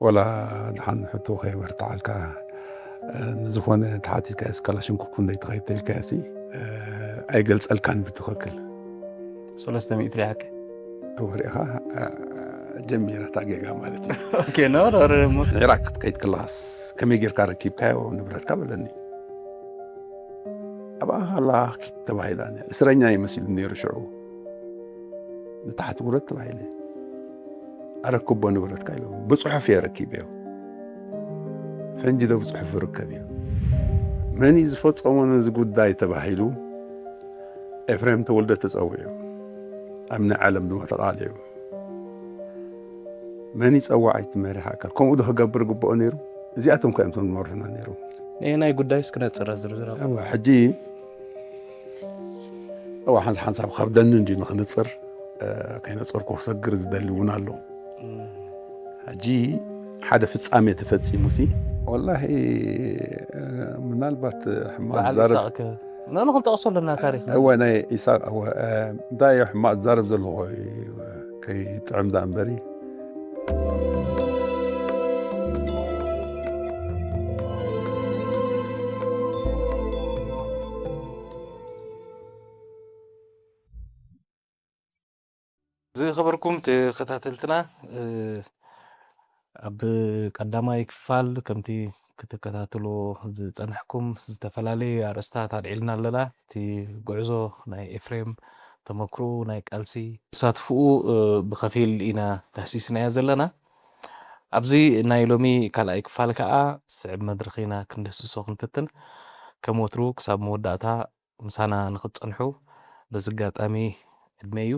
ወላ ድሓን ሕቶ ከየበርትዓልካ፣ እ፣ ንዝኾነ ተሓቲትካዮስ ካላሽንኮቭ ክንደይ ትኸይድ ተልካዮሲ፣ እ፣ ኣይገልጸልካን ብትኽክል። ሰለስተ ሚእቲ ሪኣካ? ወሪእኻ፣ እ፣ ጀሚራ እታ ጌጋ ማለት እዩ። ኦኬ፣ ኖ፣ ኖ፣ ኖ፣ ኖ። ኢራቅ ክትከይድ ከለኻስ ከመይ ጌርካ ረኪብካዮ ንብረትካ በለኒ። ኣብኣ ከላ ኪድ ተባሂላ፣ እስረኛ ይመስል ነይሩ ሽዑ። ንታሕቲ ውረድ ተባሂለ። ኣረክቦ ንብረትካ ኢሎም። ብጽሑፍ እየ ረኪበዮ። ፈንጂ ዶ ብጽሑፍ ይርከብ እዩ? መን እዩ ዝፈጸሞ ነዚ ጉዳይ ተባሂሉ ኤፍሬም ተወልደ ተጸዊዑ። ኣብ ናይ ዓለም ድማ ተቓሊዑ። መን ይጸዋዕ እቲ መሪሕ ኣካል? ከምኡ ዶ ክገብር ግብኦ ነይሩ? እዚኣቶም ከ እዮም እቶም ዝመርሑና ነይሮም። ናይ ጉዳይስ ክነጽረ ዝርዝር ኣብ እዋ፣ ሕጂ፣ እዋ፣ ሓንሳብ ሓንሳብ ከብደኒ እንድዩ ንኽንጽር፣ እ፣ ከይነጸርኩ ክሰግር ዝደሊ እውን ኣሎ። እም። ሕጂ ሓደ ፍጻሜ ተፈጺሙሲ፣ ወላሂ፣ እ፣ ምናልባት ሕማቕ በዓል ዝዛረብ ይስሐቅ ከ? ንሕና ክንጠቕሶ ኣለና ታሪኽና። እወ፣ ናይ ይስሐቅ፣ እወ፣ እ፣ እንታይ እዩ ሕማቕ ዝዛረብ ዘለኹ እዩ፣ ከይጥዕም ደኣ እምበሪ። ዝኸበርኩም ተኸታተልትና፣ እ፣ ኣብ ቀዳማይ ክፋል ከምቲ ክትከታተልዎ ዝጸናሕኩም ዝተፈላለዩ ኣርእስታት ኣልዒልና ኣለና። እቲ ጉዕዞ ናይ ኤፍሬም፣ ተመክሮኡ ናይ ቃልሲ፣ ተሳትፎኡ፣ እ፣ ብኸፊል ኢና ዳህሲስናዮ ዘለና። ኣብዚ ናይ ሎሚ ካልኣይ ክፋል ከኣ ስዕብ መድረኽ ኢና ክንደስሶ ክንፍትን። ከም ወትሩ ክሳብ መወዳእታ ምሳና ንኽትጸንሑ በዚ ኣጋጣሚ ዕድመ እዩ።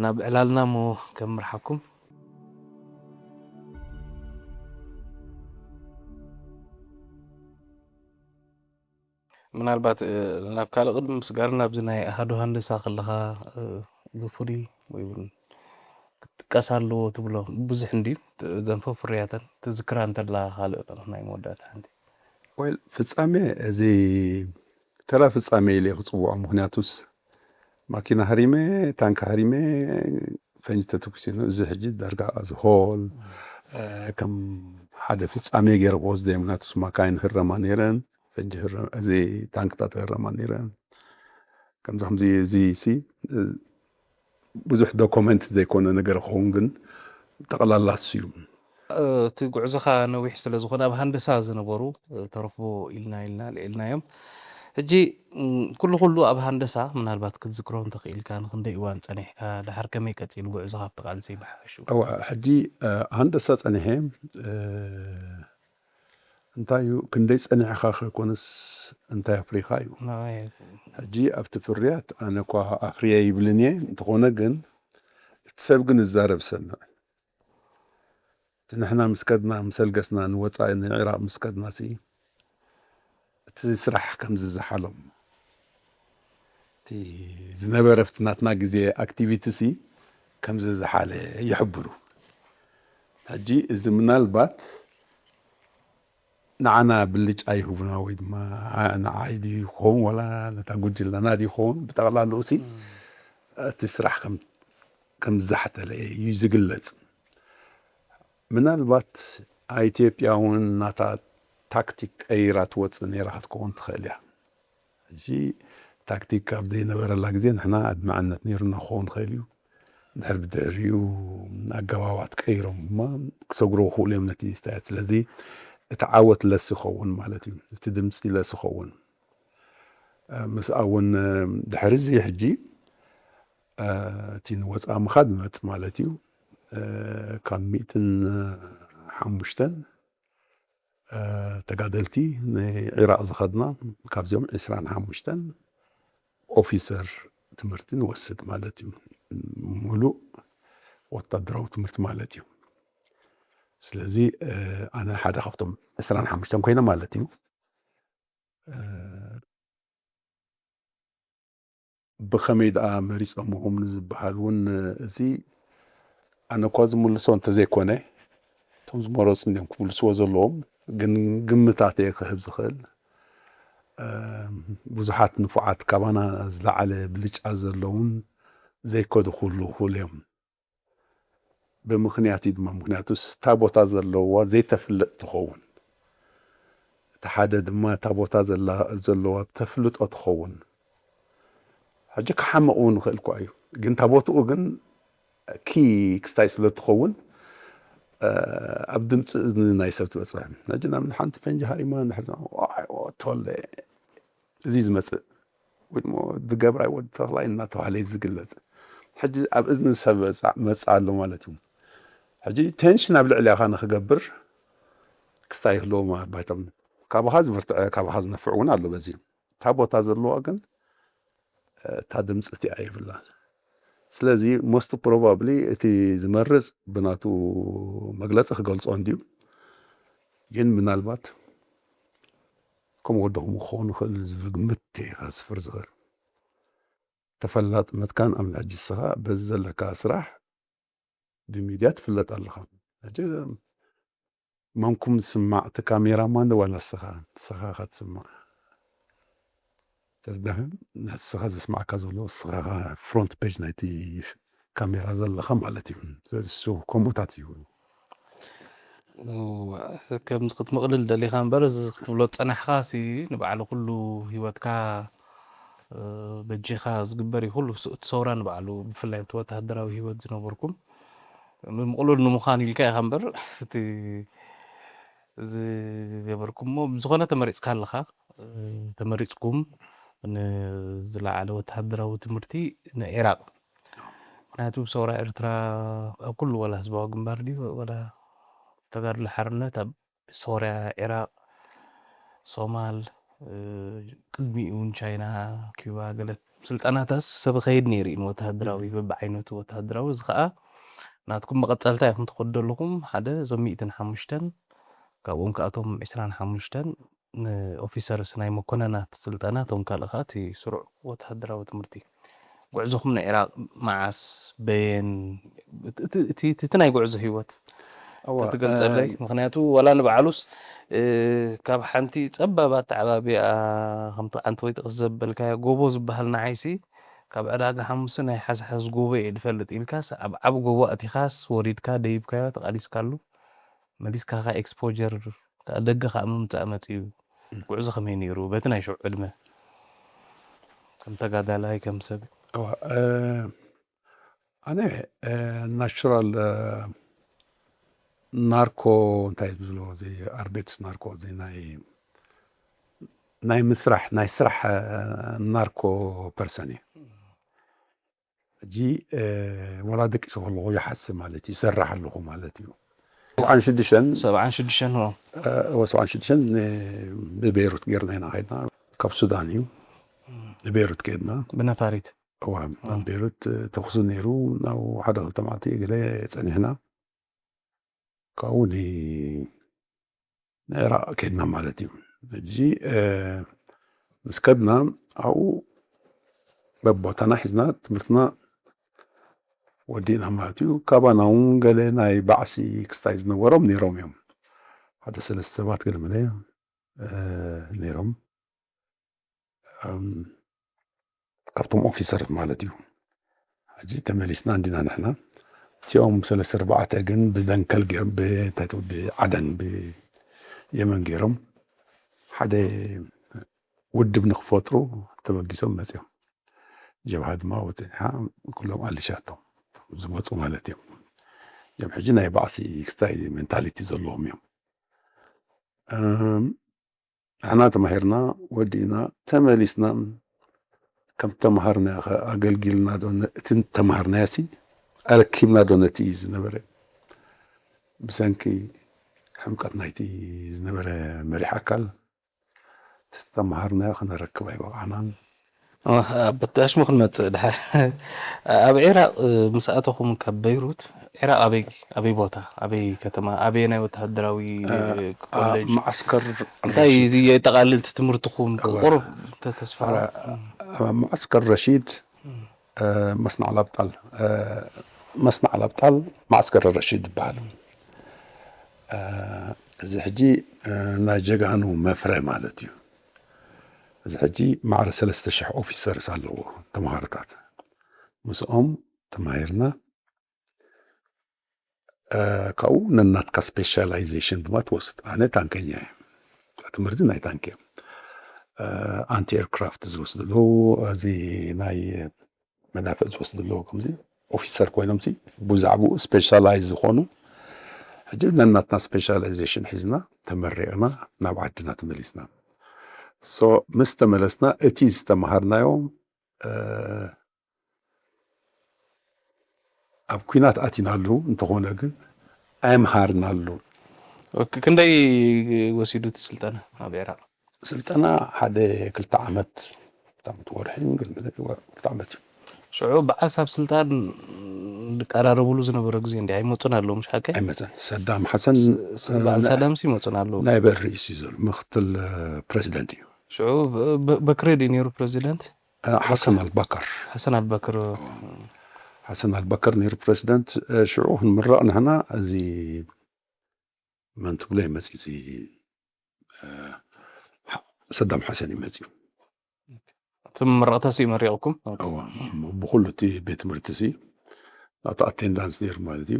ናብ ዕላልና እሞ ከምርሓኩም። ምናልባት፣ እ፣ ናብ ካልእ ቅድሚ ምስጋር ናብዚ ናይ ኣሃዱ ሃንደሳ ከለኻ፣ እ፣ ብፍሉይ ወይ እውን ክጥቀስ ኣለዎ ትብሎ ብዙሕ እንድዩ። ት-፣ ዘንፈ ፍርያተን ትዝክራ እንተላ ካልእ ናይ መወዳእታ ሓንቲ። ወይል፣ ፍጻሜ እዚ ተራ ፍጻሜ ኢለ ክጽውዖ፣ ምኽንያቱስ ማኪና ሃሪመ፣ ታንክ ሃሪመ፣ ፈንጂ ተተኩሲኑ፣ እዚ ሕጂ ዳርጋ ኣዝሆል፣ እ፣ ከም ሓደ ፍጻሜ ገይረ ክወስዶ እየ፣ ምኽንያቱስ ማካይን ህረማ ነይረን፣ ፈንጂ ህረ-፣ እዚ ታንክታት ህረማ ነይረን። ከምዚ ከምዚ እዚ ሲ፣ እ፣ ብዙሕ ዶኮመንት ዘይኮነ ነገር ክኸውን ግን ጠቕላላ እሱ እዩ። እ፣ እቲ ጉዕዞኻ ነዊሕ ስለ ዝኾነ ኣብ ሃንደሳ ዝነበሩ፣ እ፣ ተረኽቦ ኢልና ኢልና ልዒልናዮም። ሕጂ፣ እም፣ ኩሉ ኩሉ ኣብ ሃንደሳ ምናልባት ክትዝክሮ እንተኽኢልካ ንክንደይ እዋን ጸኒሕካ፣ ደሓር ከመይ ቀጺሉ ጉዕዞኻ ኣብቲ ቃልሲ ብሓፈሽኡ? እዋ፣ ሕጂ፣ እ፣ ሃንደሳ ጸኒሐ፣ እ፣ እንታይ እዩ፣ ክንደይ ጸኒሕካ ከይኮነስ እንታይ ኣፍሪኻ እዩ። ናይ ሕጂ ኣብቲ ፍርያት ኣነ እኳ ኣፍርየ ይብልን እየ፣ እንተኾነ ግን እቲ ሰብ ግን ዝዛረብ ሰምዕ። እቲ ንሕና ምስ ከድና፣ ምስ ኣልገስና፣ ንወጻኢ ንዒራቕ ምስ ከድና ሲ፣ እቲ ስራሕ ከም ዝዝሓሎም፣ እቲ ዝነበረ ኣብቲ ናትና ግዜ ኣክቲቪቲ ሲ ከም ዝዝሓለ ይሕብሩ። ሕጂ እዚ ምናልባት ንዓና ብልጫ ይህቡና ወይ ድማ ንዓይ ድዩ ይኸውን ዋላ ነታ ጉጅለና ድዩ ይኸውን፣ ብጠቕላላኡ ሲ እም። እቲ ስራሕ ከም፣ ከም ዝዛሕተለ እዩ ዝግለጽ። ምናልባት ኢትዮጵያ እውን ናታ ታክቲክ ቀይራ ትወጽእ ነይራ ክትከውን ትኽእል እያ። ሕጂ ታክቲክ ኣብ ዘይነበረላ ግዜ ንሕና ኣድማዕነት ነይሩና ክኸውን ይኽእል እዩ። ድሕሪ ብድሕሪኡ ኣገባባት ቀይሮም ድማ ክሰግሮ ይኽእሉ እዮም ነቲ ስታያት። ስለዚ እቲ ዓወት ለስ ይኸውን ማለት እዩ። እቲ ድምፂ ለስ ይኸውን። እ፣ ምስኣ እውን፣ እ፣ ድሕሪ እዚ ሕጂ፣ እ፣ እቲ ንወፃኢ ምኻድ ይመጽእ ማለት እዩ። እ፣ ካብ ሚእትን ሓሙሽተን እ፣ ተጋደልቲ ንዒራቕ ዝኸድና፣ ካብዚኦም ዕስራን ሓሙሽተን ኦፊሰር ትምህርቲ ንወስድ ማለት እዩ። ሙሉእ ወታደራዊ ትምህርቲ ማለት እዩ። ስለዚ፣ እ፣ ኣነ ሓደ ካብቶም ዕስራን ሓሙሽተን ኮይነ ማለት እዩ። እ፣ ብኸመይ ደኣ መሪጾምኹም ንዝበሃል እውን፣ እዚ ኣነ እኳ ዝምልሶ እንተዘይኮነ፣ እቶም ዝመረጹ እንድዮም ክምልስዎ ዘለዎም፣ ግን ግምታት እየ ክህብ ዝኽእል። እ፣ ብዙሓት ንፉዓት ካባና ዝለዓለ ብልጫ ዘለውን ዘይከዱ ክህልዉ ይኽእሉ እዮም። ብምኽንያት እዩ ድማ። ምኽንያቱስ እታ ቦታ ዘለዋ ዘይተፍለጥ ትኸውን፣ እቲ ሓደ ድማ እታ ቦታ ዘለዋ ተፍልጦ ትኸውን። ሕጂ ክሓምቕ እውን ይኽእል እኳ እዩ፣ ግን እታ ቦትኡ ግን ኪ ክስታይ ስለ ትኸውን ኣብ ድምፂ እዝኒ ናይ ሰብ ትበፅሕ። ሕጂ ናብ ሓንቲ ፈንጂ ሃሪማ እንድሕር ተወለ እዚ ዝመፅእ ወይ ድሞ ዝገብራይ ወዲ ተኽላይ እናተባህለ እዩ ዝግለፅ። ሕጂ ኣብ እዝኒ ሰብ መፅእ ኣሎ ማለት እዩ። ሕጂ ቴንሽን ኣብ ልዕሊ ያኻ ንክገብር ክስታይ ይህልዎ ባይቶም ካባኻ ዝብርትዐ ካባኻ ዝነፍዕ እውን ኣሎ። በዚ እታ ቦታ ዘለዋ ግን እታ ድምፂ እቲኣ ይብላ። ስለዚ most probably እቲ ዝመርፅ ብናቱ መግለፂ ክገልፆ እንድዩ። ግን ምናልባት ከም ወድኹም ክኸውን ይኽእል ዝብል ግምት እየ ከስፍር ዝኽእል። ተፈላጥነትካን ኣብ ሕጂ ንስኻ በዚ ዘለካ ስራሕ ብሚድያ ትፍለጥ ኣለኻ። ሕጂ መንኩም ዝስማዕ እቲ ካሜራማን ዋላ ንስኻ ንስኻ ኢኻ ትስማዕ? ተዝደህም ንስኻ ዘስማዕካ ዘሎ ንስኻ ኢኻ ፍሮንት ፔጅ ናይቲ ካሜራ ዘለኻ ማለት እዩ። ስለዚ እሱ ከምኡታት እዩ። ከምዚ ክትምቕልል ደሊኻ እምበር እዚ ክትብሎ ዝጸናሕካ ሲ ንባዕሉ ኩሉ ህይወትካ በጂኻ ዝግበር እዩ። ኩሉ እቲ ሰውራ ንባዕሉ ብፍላይ ኣብቲ ወተሃደራዊ ህይወት ዝነበርኩም ምቕሉል ንምዃን ኢልካ ኢኻ እምበር እቲ ዝገበርኩሞ ብዝኾነ ተመሪጽካ ኣለኻ። ተመሪጽኩም ንዝለዓለ ወተሃደራዊ ትምህርቲ ንዒራቕ ምክንያቱ ብሰውራ ኤርትራ ኣብ ኩሉ ዋላ ህዝባዊ ግንባር ድዩ ዋላ ተጋድሎ ሓርነት ኣብ ሶርያ፣ ዒራቕ፣ ሶማል፣ ቅድሚኡ እውን ቻይና፣ ኪዩባ ገለ ስልጠናታት ሰብ ኸይድ ነይሩ እዩ ንወተሃደራዊ በብዓይነቱ ወተሃደራዊ። እዚ ኸዓ ናትኩም መቐጸልታ ኢኹም ትኸዱ ዘለኹም። ሓደ እዞም ሚእትን ሓሙሽተን ካብኦም ከኣቶም ዕስራን ሓሙሽተን ንኦፊሰርስ ናይ መኮነናት ስልጠና፣ እቶም ካልእ ኸዓ እቲ ስሩዕ ወተሃደራዊ ትምህርቲ። ጉዕዞኹም ንዒራቕ መዓስ በየን እቲ ናይ ጉዕዞ ህይወት ተትገልጸለይ። ምክንያቱ ዋላ ንባዕሉስ ካብ ሓንቲ ጸባብ ኣተዓባቢኣ ከምቲ ዓንተ ወይ ጥቕስ ዘበልካዮ ጎቦ ዝበሃል ንዓይሲ ካብ ዕዳጋ ሓሙስ ናይ ሓዝሓዝ ጎቦ እየ ዝፈልጥ ኢልካስ ኣብ ዓብ ጎቦ ኣቲኻስ ወሪድካ ደይብካዮ ተቓሊስካሉ መሊስካ ኸዓ ኤክስፖጀር ደገ ከዓ ምምፃእ መፅዩ ጉዕዞ ከመይ ነይሩ በቲ ናይ ሽዑ ዕድመ ከም ተጋዳላይ ከም ሰብ? ኣነ ናቹራል ናርኮ እንታይ ዝብሎ እዚ ኣርቤትስ ናርኮ እዚ ናይ ናይ ምስራሕ ናይ ስራሕ ናርኮ ፐርሰን እዩ። ሕጂ ወላ ደቂሰ ከለኹ ይሓስብ ማለት እዩ፣ ይሰርሕ ኣለኹ ማለት እዩ። ሰብዓን ሽዱሽተን ሰብዓን ሽዱሽተን ሰብዓን ሽዱሽተን ብቤይሩት ጌርና ኢና ከድና። ካብ ሱዳን እዩ ብቤይሩት ከድና። ብነፋሪት እዋ ናብ ቤይሩት ተኹሲ ነይሩ። ናብ ሓደ ክልተ መዓልቲ ገለ ጸኒሕና። ካብኡ ንዒራቕ ከድና ማለት እዩ። ሕጂ ምስ ከድና ኣብኡ በቦታና ሒዝና ትምህርትና ወዲእና ማለት እዩ። ካባና እውን ገለ ናይ ባዕሲ ክስታይ ዝነበሮም ነይሮም እዮም። ሓደ ሰለስተ ሰባት ገለ መለ ነይሮም። ካብቶም ኦፊሰር ማለት እዩ። ሕጂ ተመሊስና እንዲና ንሕና እቲኦም ሰለስተ ኣርባዕተ ግን ብደንከል ገይሮም ብዓደን ብየመን ገይሮም ሓደ ውድብ ንክፈጥሩ ተበጊሶም መፅኦም። ጀብሃ ድማ ወፅኒሓ ኩሎም ኣልሻቶም ዝመፁ ማለት እዮም። እዮም ሕጂ ናይ ባዕሲ ክስታይ ሜንታሊቲ ዘለዎም እዮም። ንሕና ተማሂርና ወዲእና ተመሊስና ከም ተማሃርና ኣገልጊልና ዶ እቲ ተማሃርናዮ ሲ ኣረኪብና ዶ ነቲ ዝነበረ ብሰንኪ ሕምቀት ናይቲ ዝነበረ መሪሕ ኣካል ተማሃርናዮ ክነረክብ ኣይበቃዕናን። በታሽሙ ክንመፅእ ድሓር ኣብ ዒራቅ ምስ ኣተኹም ካብ በይሩት ዒራቅ ኣበይ ኣበይ ቦታ ኣበይ ከተማ ኣበይ ናይ ወተሃደራዊ ኮሌጅ ማዓስከር እንታይ የጠቃልል ትምህርትኹም ቁሩብ ተተስፋ ማዓስከር ረሺድ መስናዕ ላብጣል መስናዕ ላብጣል ማዓስከር ረሺድ ይበሃል። እዚ ሕጂ ናይ ጀጋኑ መፍረ ማለት እዩ። እዚ ሕጂ ማዕረ ሰለስተ ሽሕ ኦፊሰርስ ኣለዎ ተምሃሮታት። ምስኦም ተማሂርና ካብኡ ነናትካ ስፔሻላይዜሽን ድማ ትወስድ። ኣነ ታንከኛ እየ፣ ትምህርቲ ናይ ታንክ እየ። ኣንቲ ኤርክራፍት ዝወስዱ ኣለዉ፣ እዚ ናይ መዳፍዕ ዝወስዱ ኣለዉ። ከምዚ ኦፊሰር ኮይኖም ሲ ብዛዕባኡ ስፔሻላይዝ ዝኾኑ፣ ሕጂ ነናትና ስፔሻላይዜሽን ሒዝና ተመሪቕና ናብ ዓድና ተመሊስና። ሶ ምስ ተመለስና እቲ ዝተምሃርናዮ ኣብ ኲናት ኣቲናሉ፣ እንተኾነ ግን ኣይምሃርናሉ። ክንደይ ወሲዱ እቲ ስልጠና ኣብ ኢራቕ? ስልጠና ሓደ ክልተ ዓመት፣ ክልተ ዓመት ወርሒ፣ ክልተ ዓመት እዩ። ሽዑ ብዓሳብ ስልጣን ዝቀራረብሉ ዝነበረ ግዜ እንዲ ኣይመፁን ኣለዉ፣ ምሽ ሓቀ? ኣይመፀን። ሰዳም ሓሰን በዓል ሰዳምሲ ይመፁን ኣለዉ። ናይ በሪ እሱ ዘሎ ምክትል ፕሬዚደንት እዩ። ሽዑ በክሬድ እዩ ነይሩ ፕሬዚደንት ሓሰን ኣልባከር። ሓሰን ኣልባከር። ሓሰን ኣልባከር ነይሩ ፕሬዚደንት። ሽዑ ክንምረቕ ንሕና እዚ መን ትብሎ ይመፅእ፣ እዚ ሰዳም ሓሰን ይመፅእ። እቲ ምምረቕታ ሲ መሪቕኩም? ብኩሉ እቲ ቤት ትምህርቲ ሲ ናቱ ኣቴንዳንስ ነይሩ ማለት እዩ።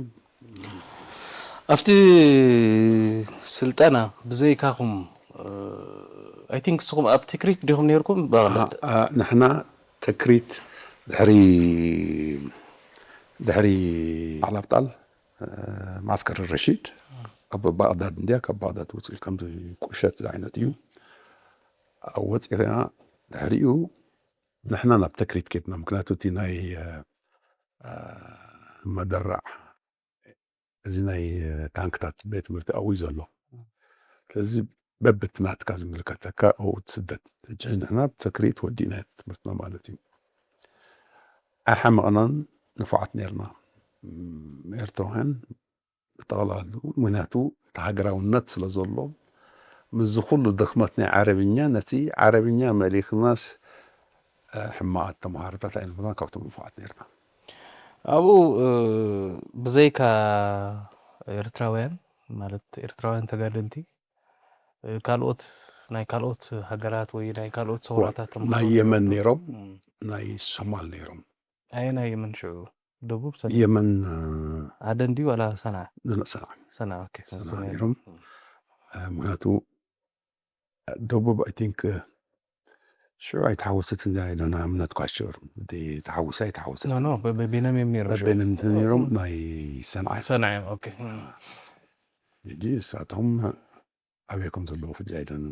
ኣብቲ ስልጠና ብዘይካኹም ኣይ ቲንክ ንስኹም ኣብ ትክሪት ዲኹም ነይርኩም? ንሕና ትክሪት ድሕሪ ድሕሪ ዓላብጣል ማስከር ረሺድ ኣብ ባቕዳድ እንድያ፣ ካብ ባቕዳድ ውፅእ ኢልካ ከምዚ ቁሸት ዝዓይነት እዩ። ኣብ ወፂእና ድሕሪኡ ንሕና ናብ ተክሪት ኬድና፣ ምክንያቱ እቲ ናይ መደራዕ እዚ ናይ ታንክታት ቤት ትምህርቲ ኣብኡ እዩ ዘሎ። ስለዚ በብቲ ናትካ ዝምልከተካ ኣብኡ ትስደድ። ሕጂ ንሕና ብተክሪት ወዲእና ትምህርትና ማለት እዩ። ኣይሓመቕናን፣ ንፉዓት ነርና ኤርትራውያን ብጠቕላሉ። ምክንያቱ እቲ ሃገራውነት ስለ ዘሎ ምስዚ ኩሉ ድኽመት ናይ ዓረብኛ ነቲ ዓረብኛ መሊኽናስ ሕማቓት ተምሃሮታት ኣይነበርና፣ ካብቶም ንፉዓት ነርና። ኣብኡ ብዘይካ ኤርትራውያን ማለት ኤርትራውያን ተጋደልቲ ካልኦት ናይ ካልኦት ሃገራት ወይ ናይ ካልኦት ሰውራታት ተምሃሮ ናይ የመን ነይሮም፣ ናይ ሶማል ነይሮም። ኣየናይ የመን ሽዑ? ደቡብ ሰሜን? የመን ዓደን ድዩ ዋላ ሰንዓ? ሰንዓ ሰንዓ ኦኬ። ሰንዓ ነይሮም። ምክንያቱ ደቡብ ኣይ ቲንክ ሽዑ ኣይተሓወሰትን እያ ኢለና እምነት ኳሽር እቲ ተሓውሳ ኣይተሓወሰት ኖ ኖ በበይኖም እዮም ነይሮም። በበይኖም እንትን ነይሮም ናይ ሰንዓ ሰንዓ እዮም። ኦኬ። ሕጂ እሳቶም ኣበይ ከም ዘለዉ ሕጂ ኣይደን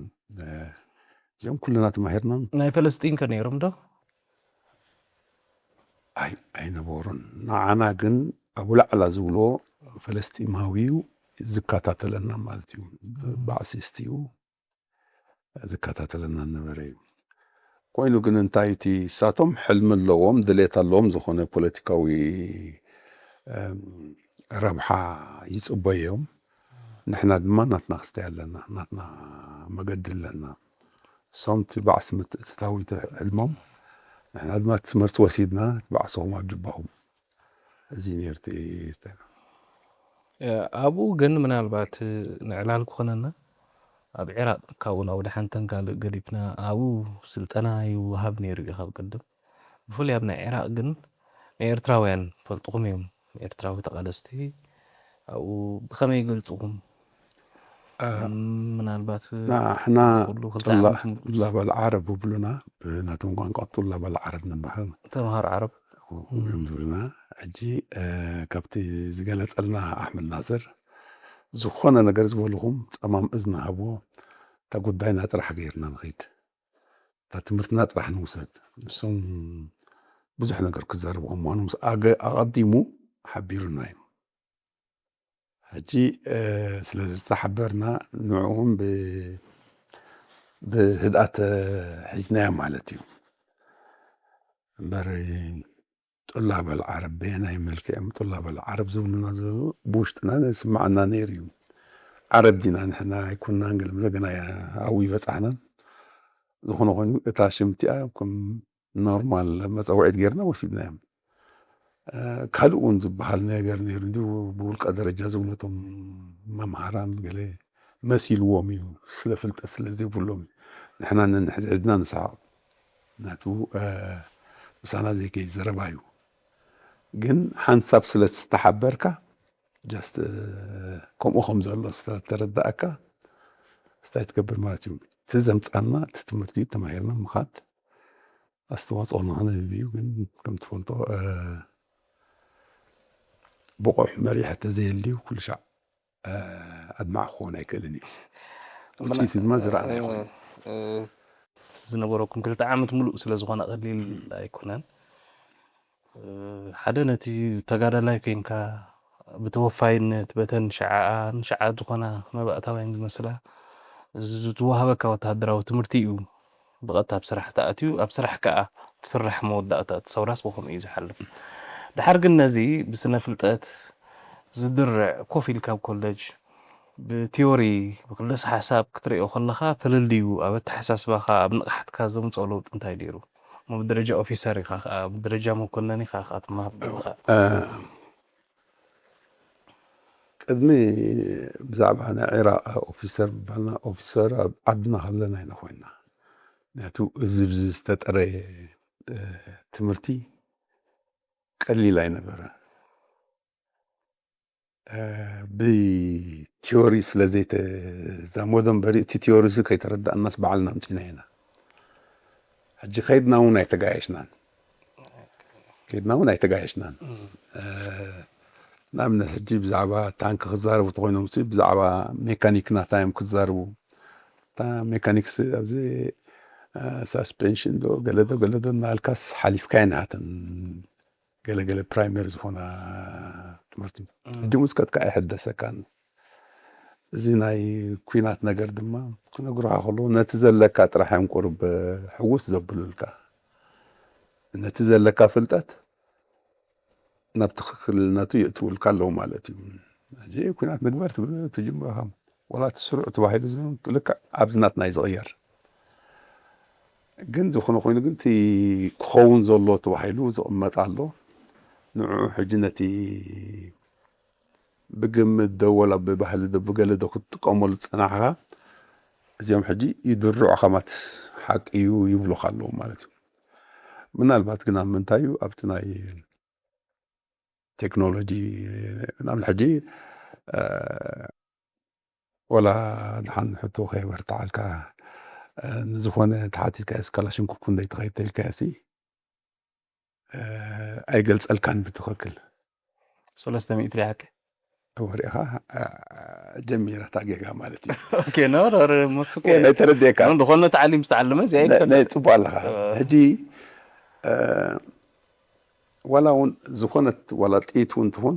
እዚኦም ኩልና ተማሂርና ናይ ፈለስጢን ከ ነይሮም ዶ? ኣይ ኣይነበሩን። ንዓና ግን ኣብ ላዕላ ዝብሎ ፈለስጢማዊ እዩ ዝከታተለና ማለት እዩ። ባዕሲስት እዩ ዝከታተለና ነበረ እዩ። ኮይኑ ግን እንታይ እቲ እሳቶም ሕልሚ ኣለዎም፣ ድሌት ኣለዎም፣ ዝኾነ ፖለቲካዊ ረብሓ ይፅበዩ እዮም። ንሕና ድማ ናትና ክስታይ ኣለና፣ ናትና መገዲ ኣለና። እሶም እቲ ባዕሲ ምትእትታዊ ሕልሞም፣ ንሕና ድማ ትምህርቲ ወሲድና ባዕስኹም ኣብ ጅባኹም። እዚ ነርት ኣብኡ ግን ምናልባት ንዕላል ክኾነና ኣብ ዒራቅ ካብኡ ናብ ወደ ሓንተን ካልእ ገዲፍና ኣብኡ ስልጠና ይወሃብ ነይሩ እዩ ካብ ቅድም። ብፍሉይ ኣብ ናይ ዒራቅ ግን ናይ ኤርትራውያን ፈልጥኹም እዮም። ኤርትራዊ ተቃለስቲ ኣብኡ ብኸመይ ይገልጽኹም? ምናልባት ንሕና ጡላብ ዓረብ ብሉና፣ ብናቶም ቋንቋ ጡላብ ዓረብ ንበሃል። ተምሃሮ ዓረብ እዮም ዝብሉና። ሕጂ ካብቲ ዝገለጸልና ኣሕመድ ናስር ዝኾነ ነገር ዝበልኹም ጸማም እዝኒ ሃብዎ፣ እታ ጉዳይና ጥራሕ ገይርና ንኸይድ፣ እታ ትምህርትና ጥራሕ ንውሰድ። ንሶም ብዙሕ ነገር ክዛረቡ ከም ምዃኖም ኣቐዲሙ ሓቢሩና እዩ። ሕጂ ስለዚ ዝተሓበርና ንዕኡም ብህድኣት ሒዝናዮ ማለት እዩ። እምበር ጡላብ ኣልዓረብ በየናይ መልክዕ እዮም ጡላብ ኣልዓረብ ዝብሉና ዘለዉ? ብውሽጥና ዝስምዓና ነይሩ እዩ። ዓረብ ዲና ንሕና ኣይኮንናን ገለ ገና ኣብኡ ይበጻሕናን። ዝኾነ ኮይኑ እታ ሽም እቲኣ ከም ኖርማል መጸውዒት ጌርና ወሲድናዮም። ካልእ እውን ዝበሃል ነገር ነይሩ እንዲሁ ብውልቀ ደረጃ ዝብሉ እቶም መምሃራን ገለ መሲልዎም እዩ፣ ስለ ፍልጠት ስለ ዘይብሎም እዩ። ንሕና ነንሕድሕድና ንስሓቕ። ናቱ ምሳና ዘይከይድ ዘረባ እዩ። ግን ሓንሳብ ስለ ዝተሓበርካ ጀስት ከምኡ ከም ዘሎ ዝተረዳእካ ስታይ ትገብር ማለት እዩ። እቲ ዘምፃና እቲ ትምህርቲ እዩ፣ ተማሂርና ምኻድ ኣስተዋፅኦ ንክንህብ እዩ። ግን ከም ትፈልጦ ብቑሕ መሪሕ ተዘየልዩ ኩሉ ሻዕ ኣድማዕ ክኸውን ኣይክእልን እዩ። ውፅኢት ድማ ዝረኣና ይኾን። ዝነበረኩም ክልተ ዓመት ሙሉእ ስለ ዝኾነ ቀሊል ኣይኮነን። ሓደ ነቲ ተጋዳላይ ኮይንካ ብተወፋይነት በተን ሸዓኣ ንሸዓ ዝኾና መባእታውያን ዝመስላ ዝወሃበካ ወተሃደራዊ ትምህርቲ እዩ ብቐጥታ ኣብ ስራሕ ተኣትዩ። ኣብ ስራሕ ከኣ ትስራሕ መወዳእታ እቲ ሰውራስ ብኸምኡ እዩ ዝሓልፍ። ድሓር ግን ነዚ ብስነ ፍልጠት ዝድርዕ ኮፍ ኢልካ ኣብ ኮለጅ ብቲዮሪ ብክልስ ሓሳብ ክትሪኦ ከለኻ ፈለልዩ ኣብ ኣተሓሳስባኻ ኣብ ንቕሓትካ ዘምፅኦ ለውጢ እንታይ ነይሩ? እሞ ብደረጃ ኦፊሰር ኢኻ ከዓ ብደረጃ መኮነን ኢኻ ከዓ ትመሃር ዘለኻ። ቅድሚ ብዛዕባ ናይ ዒራቕ ኦፊሰር ምባልና ኦፊሰር ኣብ ዓድና ከለና ኢና ኮይና። ምክንያቱ እዚ ብዚ ዝተጠረየ ትምህርቲ ቀሊል ኣይነበረ። ብቲዮሪ ስለ ዘይተዛመዶ እምበሪ እቲ ቲዮሪ እዚ ከይተረዳእናስ ባዕልና ኣምፂና ኢና። ሕጂ ከይድና እውን ኣይተጋየሽናን ከይድና እውን ኣይተጋየሽናን። ንኣብነት ሕጂ ብዛዕባ ታንክ ክዛረቡ ተኮይኖም ብዛዕባ ሜካኒክ ናታ እዮም ክዛረቡ። እታ ሜካኒክስ ኣብዚ ሳስፔንሽን ዶ ገለዶ ገለዶ እናልካስ ሓሊፍካ ይንሃትን ገለገለ ፕራይመሪ ዝኾና ትምህርቲ ሕጂ ሙስከትካ ኣይሕደሰካን። እዚ ናይ ኩናት ነገር ድማ ክነግሩካ ከለዉ ነቲ ዘለካ ጥራሕ እዮም ቁርብ ሕውስ ዘብሉልካ። ነቲ ዘለካ ፍልጠት ናብ ትኽክልነቱ የእትውልካ ኣለዉ ማለት እዩ። ሕጂ ኩናት ንግበር ትብል ትጅምር ኢኻ። ዋላ እቲ ስሩዕ ተባሂሉ ልክዕ ኣብዚ ናትና እዩ ዝቕየር። ግን ዝኾነ ኮይኑ ግን እቲ ክኸውን ዘሎ ተባሂሉ ዝቕመጥ ኣሎ። ንዕኡ ሕጂ ነቲ ብግምት ዶ ወላ ብባህሊ ዶ ብገለ ዶ ክትጥቀመሉ ዝጸናሕካ እዚኦም ሕጂ ይድርዑ ከማት ሓቂ እዩ ይብሉኻ ኣለዉ ማለት እዩ። ምናልባት ግን ኣብ ምንታይ እዩ ኣብቲ ናይ ቴክኖሎጂ ምናምን ሕጂ ወላ ድሓን ሕቶ ከየበርትዓልካ ንዝኾነ ተሓቲትካ ስካላሽንኩ ክንደይ ተኸይተልካ ሲ ኣይገልፀልካን ብትኽክል። ሰለስተ ሚእቲ ሪሓከ ወሪኻ ጀሚራ እታ ጌጋ ማለት እዩ። ኦኬ ኖ ኖ ኖ መስኮ ናይ ተረዲእካ ዝኾነ ተዓሊም ዝተዓለመ እዚ ናይ ኣይፈልጥ ናይ ፅቡቅ ኣለኻ። ሕጂ ዋላ እውን ዝኾነት ዋላ ጥይት እውን ትኹን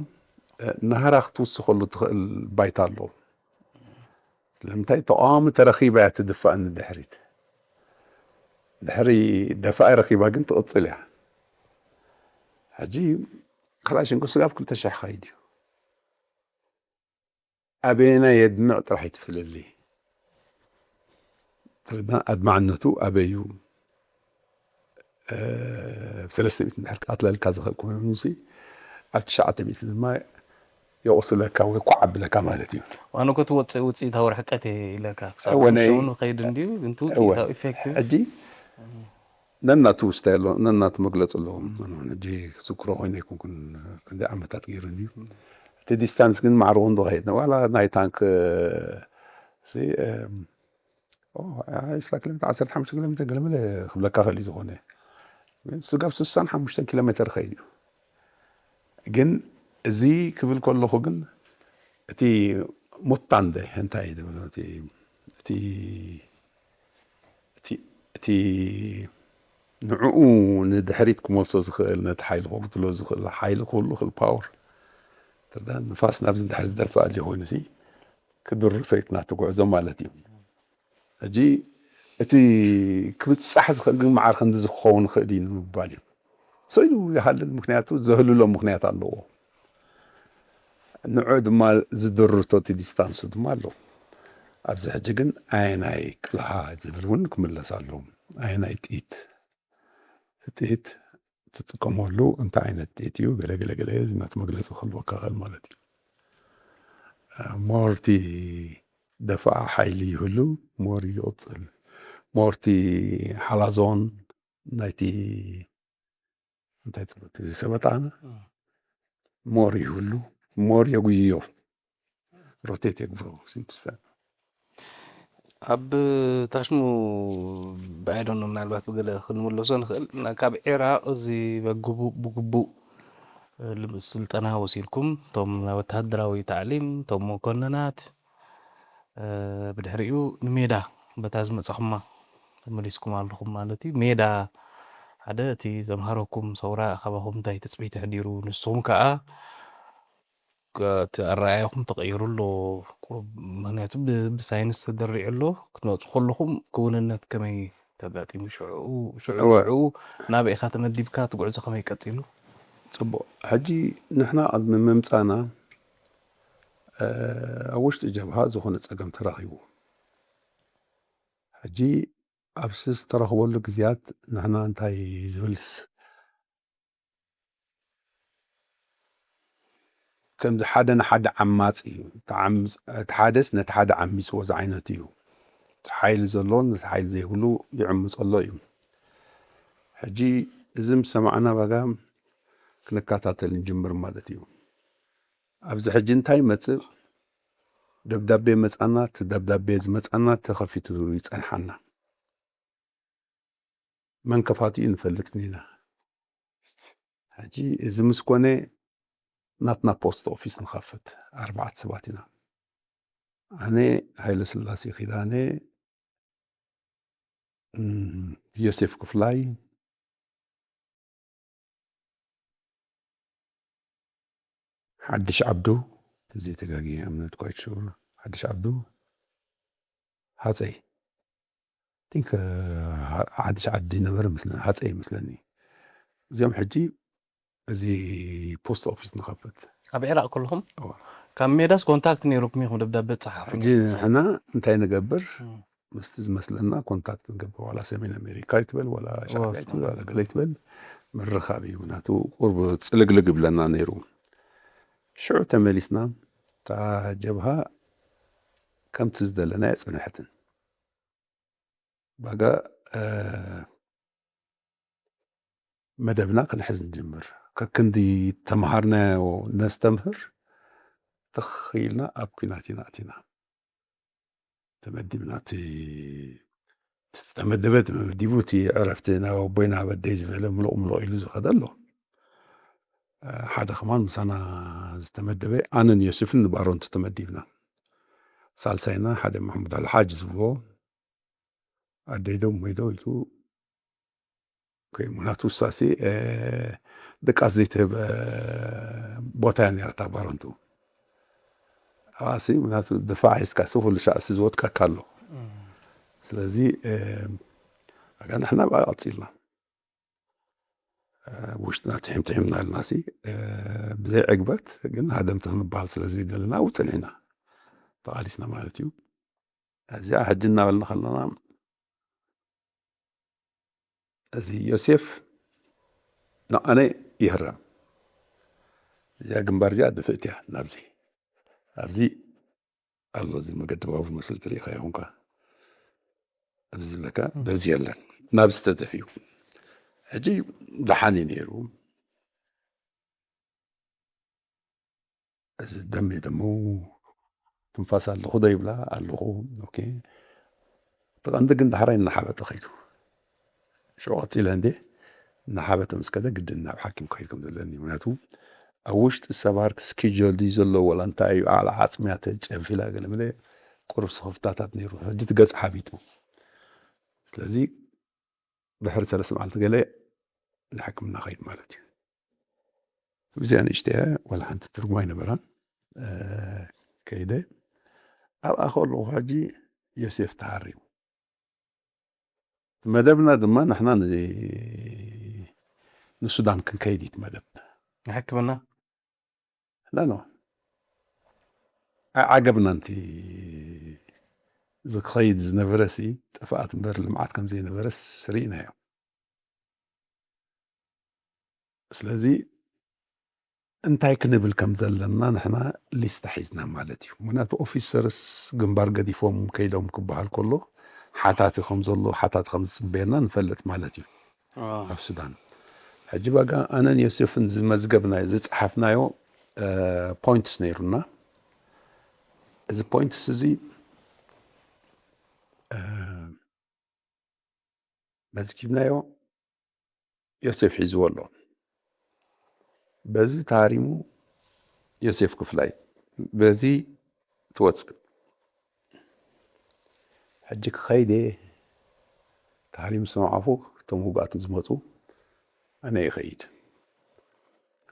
ናህራ ክትውስኸሉ ትኽእል ባይታ ኣለዎ። ስለምንታይ ተቃዋሚ ተረኺባ እያ ትድፋእ ንድሕሪት። ድሕሪ ደፋኢ ረኺባ ግን ትቕፅል እያ። ሕጂ ክላሽንኮቭ ስጋብ ክልተ ሽሕ ኸይድ እዩ። ኣበየናይ የድምዕ ጥራሕ እዩ እቲ ፍልልይ። ትርዳእ ኣድማዕነቱ ኣበይ እዩ? ብ ሰለስተ ሚእቲ እንድሕር ክቐትለልካ ዝኽእል ኮይኑ ሲ ኣብ ትሽዓተ ሚእቲ ድማ የቑስለካ ወይ ኳዕ ኣብለካ ማለት እዩ። ዋነ ኮ ትወፅእ ውፅኢታዊ ርሕቀት እየ ኢለካ ክሳብ እወ፣ ናይ- ሸውን ከይድ እንድዩ ግን እቲ ውፅኢታዊ ኢፌክቲቭ ሕጂ ነናቱ ውስታ ኣሎ ነናቱ መግለፂ ኣለዎም። ኣነ እውን ሕጂ ክዝክሮ ኮይኑ ኣይኮንኩን ክንደይ ዓመታት ገይሩ እንድዩ። እቲ ዲስታንስ ግን ማዕርኡ እንዶ ከይድና ዋላ ናይ ታንክ ሲ ዒስራ ኪሎ ሜትር ዓሰርተ ሓሙሽተ ኪሎ ሜትር ገለመለ ክብለካ ክእል እዩ። ዝኾነ ግን ስጋብ ስሳን ሓሙሽተን ኪሎ ሜትር ይኸይድ እዩ። ግን እዚ ክብል ከለኹ ግን እቲ ሙታንደ እንታይ እዩ ዝብል እቲ እቲ እቲ እቲ ንዕኡ ንድሕሪት ክመልሶ ዝኽእል ነቲ ሓይሊ ክቕትሎ ዝኽእል ሓይሊ ክህሉ ክእል ፓወር ትርዳ ንፋስ ናብዚ ንድሕሪ ዝደርፋ ኣልዩ ኮይኑ ሲ ክድርቶ ኢትና ትጉዕዞ ማለት እዩ። ሕጂ እቲ ክብጻሕ ዝኽእል ግን መዓር ክንዲ ዝኸውን ይኽእል እዩ ንምባል እዩ። ስኢሉ ይሃልል ምክንያቱ ዘህልሎ ምክንያት ኣለዎ። ንዑ ድማ ዝድርቶ እቲ ዲስታንሱ ድማ ኣሎ። ኣብዚ ሕጂ ግን ኣየናይ ቅልሓ ዝብል እውን ክምለስ ኣለዎ። ኣየናይ ጥይት ጥይት ትጥቀመሉ እንታይ ዓይነት ጥይት እዩ ገለ ገለ ገለ ናቲ መግለፂ ክህልወካ ይኽእል ማለት እዩ። ሞርቲ ደፋ ሓይሊ ይህሉ ሞር ይቕፅል ሞርቲ ሓላዞን ናይቲ እንታይ ትብሎ እቲ ሰበጣና ሞር ይህሉ ሞር የጉይዮ፣ ሮቴት የግብሮ ሲንትስታ። ኣብ ታሽሙ ብኣይዶኖ ምናልባት ብገለ ክንምለሶ ንኽእል። ና- ካብ ዒራቕ እዚ በግቡእ ብግቡእ እ፣ ልም- ስልጠና ወሲድኩም፣ እቶም ናይ ወተሃደራዊ ታዕሊም፣ እቶም መኮንናት፣ እ፣ ብድሕሪኡ ንሜዳ በታ ዝመጻኹማ ተመሊስኩም ኣለኹም ማለት እዩ። ሜዳ ሓደ እቲ ዘምሃረኩም ሰውራ ካባኹም እንታይ ትጽቢት ኣሕዲሩ፣ ንስኹም ከኣ ከ- እቲ ኣረኣእያኹም ተቐይሩ ኣሎ። ቁሩብ፣ ምኽንያቱ ብ- ብሳይንስ ተደሪዑ ኣሎ። ክትመጹ ከለኹም ክውንነት ከመይ ተጋጢሙ? ሽዑ ሽዑ እወ። ሽዑ ናበይ ኢኻ ተመዲብካ? እቲ ጉዕዞ ከመይ ቀጺሉ? ጽቡቕ። ሕጂ ንሕና ቅድሚ ምምጻና፣ እ፣ ኣብ ውሽጢ ጀብሃ ዝኾነ ጸገም ተራኺቡ። ሕጂ ኣብዚ ዝተረኽበሉ ግዜያት ንሕና እንታይ ዝብልስ ከምዚ ሓደ ንሓደ ዓማጺ እዩ። እቲ ዓም-፣ እቲ ሓደስ ነቲ ሓደ ዓሚጽዎ ዝዓይነቱ እዩ። እቲ ሓይሊ ዘለዎ ነቲ ሓይሊ ዘይብሉ ይዕምጾ ኣሎ እዩ። ሕጂ እዚ ምስ ሰማዕና ባጋ ክንከታተል ንጅምር ማለት እዩ። ኣብዚ ሕጂ እንታይ ይመጽእ? ደብዳቤ መጻና፣ እቲ ደብዳቤ ዝመጻና ተኸፊቱ ይጸንሓና። መን ከፋትኡ ንፈልጥን ኢና። ሕጂ እዚ ምስ ኮነ ናትና ፖስት ኦፊስ ንኸፍት፣ ኣርባዕተ ሰባት ኢና። ኣነ ሃይለ ስላሴ ኪዳነ፣ እም፣ ዮሴፍ ክፍላይ፣ ሓድሽ ዓብዱ፣ ተዘይተጋግየ፣ I'm not quite sure፣ ሓድሽ ዓብዱ፣ ሃፀይ፣ think፣ እ፣ ሓድሽ ዓዲ ነበረ መስለኒ፣ ሃፀይ መስለኒ። እዚኦም ሕጂ እዚ ፖስት ኦፊስ ንኸፍት። ኣብ ዒራቕ ከለኹም? እዋ። ካብ ሜዳስ ኮንታክት ነይሩኩም ኢኹም ደብዳቤ ትጸሓፉ? ሕጂ ንሕና እንታይ ንገብር? እም። ምስቲ ዝመስለና ኮንታክት ንገብር፣ ዋላ ሰሜን ኣሜሪካ ይትበል፣ ዋላ ሻዕብያ ይትበል፣ ዋላ ገለ ይትበል፣ ምርኻብ እዩ። ምክንያቱ ቁርብ ጽልግልግ ይብለና ነይሩ። ሽዑ ተመሊስና፣ እታ ጀብሃ ከምቲ ዝደለናዮ ጽንሐትን። ባጋ፣ እ፣ መደብና ክንሕዝ ንጅምር። ከክንዲ ተምሃርናዮ ነስተምህር፣ ትኽ ኢልና ኣብ ኲናት ኢና ኣቲና። ተመዲብና፣ እቲ ዝተመደበ ተመዲቡ፣ እቲ ዕረፍቲ ናብ ኣቦይ ናብ ኣደይ ዝበለ ምሉቕ ምሉቕ ኢሉ ዝኸደ ኣሎ። እ፣ ሓደ ከማን ምሳና ዝተመደበ፣ ኣነን ዮሴፍን ንባሮንቱ ተመዲብና። ሳልሳይና ሓደ መሕሙድ ኣልሓጅ ዝብሎ፣ ኣደይ ዶ እሞይ ዶ ኢሉ፣ ኮይ፣ ምክንያቱ እሳሲ፣ እ፣ ድቃስ ዘይትህብ፣ እ፣ ቦታ እያ ነይራ እታ ባሮንቱ። ኣብኣሲ ምክንያቱ ድፋዕ ሒዝካ ሲ ኩሉ ሻዕ ሲ ዝወጥቀካ ኣሎ። እም። ስለዚ፣ እ፣ ኣጋ ንሕና ብኣ ቀጺልና። እ፣ ውሽጥና ትሒም ትሒምና ኣለና ሲ፣ እ፣ ብዘይ ዕግበት ግን ሃደምቲ ክንበሃል ስለ ዘይደለና ኣብኡ ጸኒሕና ተቓሊስና ማለት እዩ። እዚኣ ሕጂ እናበልና ከለና፣ እዚ ዮሴፍ ንኣነ ይህረም። እዚኣ ግንባር እዚኣ ድፍእት እያ ናብዚ። ኣብዚ ኣሎ እዚ መገዲ ባቡር መስል ትርኢ ኢኻ ይኹንካ። ኣብዚ ለካ እም። በዚ የለን። ናብዚ ተደፊኡ። ሕጂ ደሓን እዩ ነይሩ። እዚ ደሜ ደሞ ትንፋስ ኣለኹ ዶ ይብላ ኣለኹ። ኦኬ። እቲ ቀንዲ ግን ዳሕራይ እናሓበጠ ከይዱ። ሽዑ ቀጺለ እንዴ እናሓበጠ ምስ ከደ ግድን ናብ ሓኪም ክኸይድ ከም ዘለኒ። ምክንያቱ ኣብ ውሽጢ ሰባር ስኪጀል ድዩ ዘሎ ወላ እንታይ እዩ፣ ዓዕላ ዓጽምያ ተጨንፊላ ገለ መለ ቁሩብ ስኽፍታታት ነይሩ። ሕጂ እቲ ገጽ ሓቢጡ። ስለዚ ድሕሪ ሰለስተ መዓልቲ ገለ ንሕክምና ኸይድ ማለት እዩ። ብዚኣ ንእሽተያ ዋላ ሓንቲ ትርጉም ኣይነበራን። እ፣ ከይደ ኣብኣ ከለኹ ሕጂ ዮሴፍ ተሃርዩ። እቲ መደብና ድማ ንሕና ን-፣ ንሱዳን ክንከይድ እዩ እቲ መደብ። ንሕክምና? ላኖ። ኣይዓገብናን። እቲ ዝኸይድ ዝነበረ ሲ ጥፍኣት እምበር ልምዓት ከም ዘይነበረስ ርኢናዮ። ስለዚ እንታይ ክንብል ከም ዘለና ንሕና ሊስታ ሒዝና ማለት እዩ። ምክንያቱ ኦፊሰርስ ግንባር ገዲፎም ከይዶም ክበሃል ከሎ ሓታቲ ከም ዘሎ፣ ሓታቲ ከም ዝጽበየና ንፈልጥ ማለት እዩ። አ። ኣብ ሱዳን። ሕጂ ባጋ ኣነን ዮሴፍን ዝመዝገብናዮ፣ ዝጸሓፍናዮ ፖይንትስ ነይሩና። እዚ ፖይንትስ እዚ መዝጊብናዮ፣ ዮሴፍ ሒዝዎ ኣሎ። በዚ ተሃሪሙ ዮሴፍ ክፍላይ፣ በዚ ትወፅእ። ሕጂ ክኸይድ እየ፣ ተሃሪሙ ዝሰማዕኹ፣ እቶም ውግኣት ዝመፁ፣ ኣነ ይኸይድ።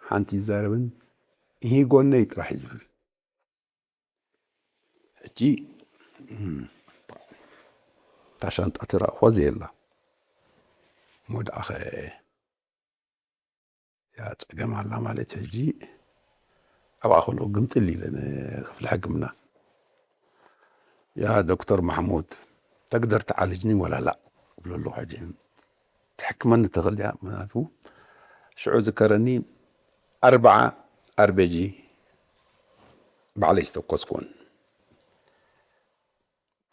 ሓንቲ ይዛረብን፣ ይህ ጎነይ ጥራሕ እዩ ዝብል። ሕጂ እታ ሻንጣ ትረእኹዋ ዘየላ እሞ ደኣ ኸ ያ ጸገም ኣላ ማለት ሕጂ ኣብኣ ከሎ ግምጥል ኢለ ንክፍሊ ሕክምና፣ ያ ዶክተር ማሕሙድ፣ ተግደር ተዓልጅኒ ወላ ላ እብሎ ኣለኹ። ሕጂ ትሕክመኒ ትኽእል እያ። ምክንያቱ ሽዑ ዝከረኒ ኣርባዓ ኣርቤጂ ባዕለይ ዝተኮስኩን።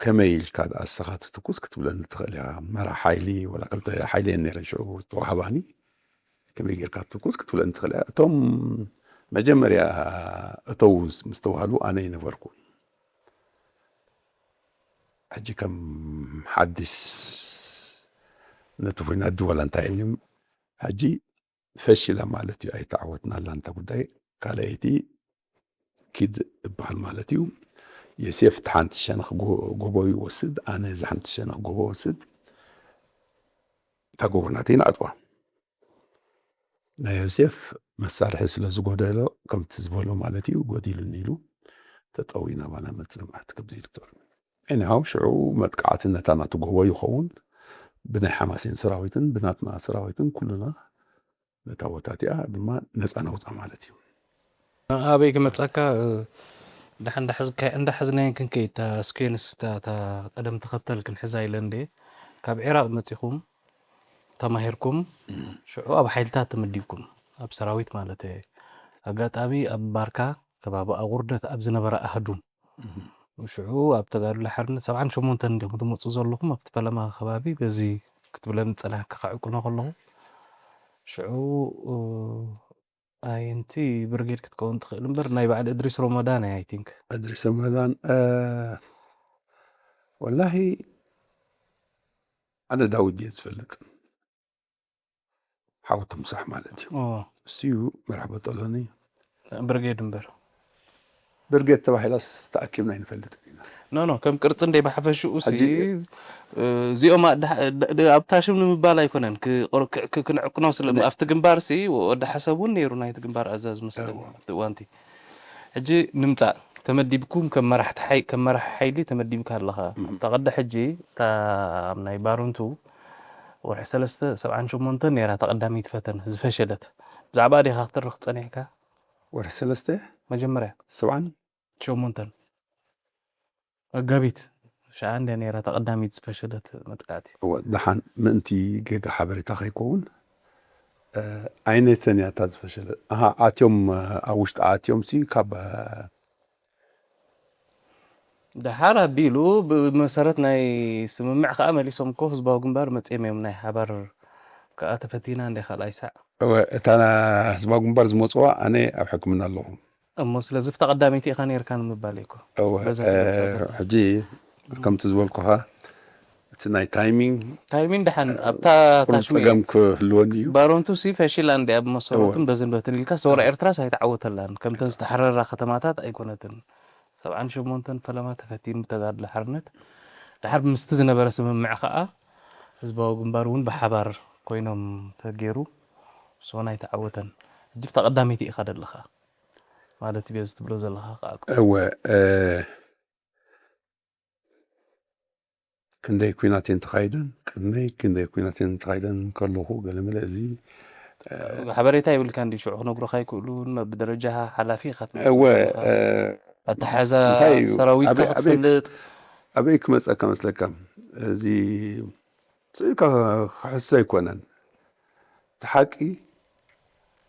ከመይ ኢልካ ደኣ ንስኻ ትትኩስ ክትብለኒ ትኽእል እያ። መራ ሓይሊ ወላ ክልተ ሓይሊ እየን ነይረን ሽዑ ዝተዋህባኒ። ከመይ ጌርካ ትትኩስ ክትብለኒ ትኽእል እያ። እቶም መጀመርያ እተው ምስ ተዋህሉ ኣነ ይነበርኩ። ሕጂ ከም ሓድሽ ነቲ ኩናት ድወላ እንታይ ኢልም ሕጂ ፈሺላ ማለት እዩ። ኣይተዓወትናላ እንተ ጉዳይ። ካልኣይቲ ኪድ እበሃል ማለት እዩ። የሴፍ እቲ ሓንቲ ሸነኽ ጎ-፣ ጎቦ ይወስድ፣ ኣነ እዚ ሓንቲ ሸነኽ ጎቦ ወስድ። እታ ጎቦ ናተይ ንኣጥዋ። ናይ ዮሴፍ መሳርሒ ስለ ዝጎደሎ፣ ከምቲ ዝበሎ ማለት እዩ፣ ጎዲሉኒ ኢሉ ተጠዊ ናባና መጽእ ማለት ከምዚ ኢሉ ተወርም። ኤኒሃው ሽዑ መጥቃዕቲ ነታ ናቱ ጎቦ ይኸውን፣ ብናይ ሓማሴን ሰራዊትን ብናትና ሰራዊትን ኩልና ነታ ቦታ እቲኣ ድማ ነጻ ነውጻ ማለት እዩ። ኣበይ ክመጻካ፣ እ፣ ደሓን እንዳሐዝካ-፣ እንዳሐዝናየን ክንከይድ፣ እታ ስኩዌንስ፣ እታ፣ እታ ቀደም ተኸተል ክንሕዛ ኢለ እንዴ። ካብ ዒራቕ መጺኹም ተማሂርኩም፣ ሽዑ ኣብ ሓይልታት ተመዲብኩም፣ ኣብ ሰራዊት ማለት እየ። ኣጋጣሚ ኣብ ባርካ ከባቢ ኣቑርደት ኣብ ዝነበረ ኣህዱም፣ ሽዑ ኣብ ተጋድሎ ሓርነት ሰብዓን ሸሞንተን እንዲኹም ትመጹ ዘለኹም፣ ኣብቲ ፈለማ ከባቢ በዚ ክትብለኒ ጸናሕካ ከዕቁኖ ከለኹ፣ ሽዑ፣ እ፣ ኣየንቲ ብርጌድ ክትከውን ትኽእል እምበር፣ ናይ በዓል እድሪስ ሮመዳን እያ፣ ኣይ ቲንክ። እድሪስ ሮመዳን፣ እ፣ ወላሂ ኣነ ዳዊት ድየ ዝፈልጥ። ሓወቶም ሳሕ ማለት እዩ። ኦ። እሱ እዩ መርሓ በጠሎኒ። ብርጌድ እምበር። ብርጌድ ተባሂላስ ተኣኪብና ኣይንፈልጥን ኢና። ኖ፣ ኖ፣ ከም ቅርጺ እንደ ብሓፈሽኡ ሲ፣ ሕጂ እ፣ እዚኦም ኣዳ-፣ ደ-፣ ደ-፣ ኣብታ ሽም ንምባል ኣይኮነን። ክ-፣ ቅ-፣ ክ-፣ ክ-፣ ክንዕቅኖ ስለ፣ ነ- ኣብቲ ግንባር ሲ፣ ወዲ ሓሰብ እውን ነይሩ ናይቲ ግንባር ኣዛዚ መስለኒ። እዎ። ኣብቲ እዋንቲ። ሕጂ ንምጻእ፣ ተመዲብኩም ከም መራሕቲ ሓይ-፣ ከም መራሒ ሓይሊ ተመዲብካ ኣለኻ። እም። ኣብታ ቀዳ ሕጂ፣ እታ ኣብ ናይ ባሮንቱ ወርሒ ሰለስተ ሰብዓን ሸሞንተን ነይራ እታ ቀዳመይቲ ፈተነ ዝፈሸለት። ብዛዕባ ዲኻ ክትርኽ ጸኒሕካ? ወርሒ ሰለስተ? መጀመርያ። ሰብዓን? ሸሞንተን። መጋቢት ሸዓ እንድያ ነይራ እታ ቀዳመይቲ ዝፈሸለት መጥቃዕቲ። እወ፣ ደሓን ምእንቲ ጌጋ ሓበሬታ ከይከውን፣ እ፣ ኣይነተን እያ እታ ዝፈሸለት። ኣሃ፣ ኣትዮም፣ እ፣ ኣብ ውሽጢ ኣትዮም ሲ ካብ፣ እ፣ ደሓር ኣቢሉ ብመሰረት ናይ ስምምዕ ከኣ መሊሶም እኮ ህዝባዊ ግንባር መጺኦም እዮም ናይ ሓባር ከኣ ተፈቲና እንደ ካልኣይ ሳዕ። እወ፣ እታ ና-፣ ህዝባዊ ግንባር ዝመጽዋ ኣነ ኣብ ሕክምና ኣለኹ። እሞ ስለዚ ፍታ ቀዳመይቲ ኢኻ ነይርካ ንምባል እዩ እኮ። እወ፣ በዛ እ፣ ትገልጻ ዘለኻ። ሕጂ ከምቲ ዝበልኩኻ እቲ ናይ ታይሚንግ ታይሚንግ ደሓን ኣብታ ኩሉ ታሽሙ ጸገም ክህልወኒ እዩ። ባሮንቱ ሲ ፈሺላ እንዲ ኣብ መሰረቱን እወ። በዝን በትን ኢልካ ሰውራ ኤርትራስ ኣይተዓወተላን። ከምተን ዝተሓረራ ከተማታት ኣይኮነትን። ሰብዓን ሸሞንተን ፈለማ ተፈቲኑ ብተጋድሎ ሓርነት። ደሓር ምስቲ ዝነበረ ስምምዕ ከኣ ህዝባዊ ግንባር እውን ብሓባር ኮይኖም ተገይሩ። ሶን ኣይተዓወተን። ሕጂ ፍታ ቀዳመይቲ ኢኻ ደለኻ። ማለት እዩ፣ በዚ ትብሎ ዘለኻ ከኣ እኮ። እወ፣ እ፣ ክንደይ ኲናት እየን ተኻይደን፣ ቅድመይ ክንደይ ኲናት እየን ተኻይደን ከለኹ፣ ገለመለ እዚ፣ እ፣ ሓበሬታ ይብልካ እንዲ ሽዑ ክነግሩኻ ኣይክእሉን፣ መ-፣ ብደረጃ ሓላፊ ኢኻ ትመጽእ እወ፣ ዘለኻ። እ፣ ኣተሓዛ እንታይ እዩ? ሰራዊትካ ኣበይ፣ ኣበይ፣ ክትፈልጥ። ኣበይ ክመጸካ መስለካ? እዚ ስእልካ ክሕሶ ኣይኮነን። እቲ ሓቂ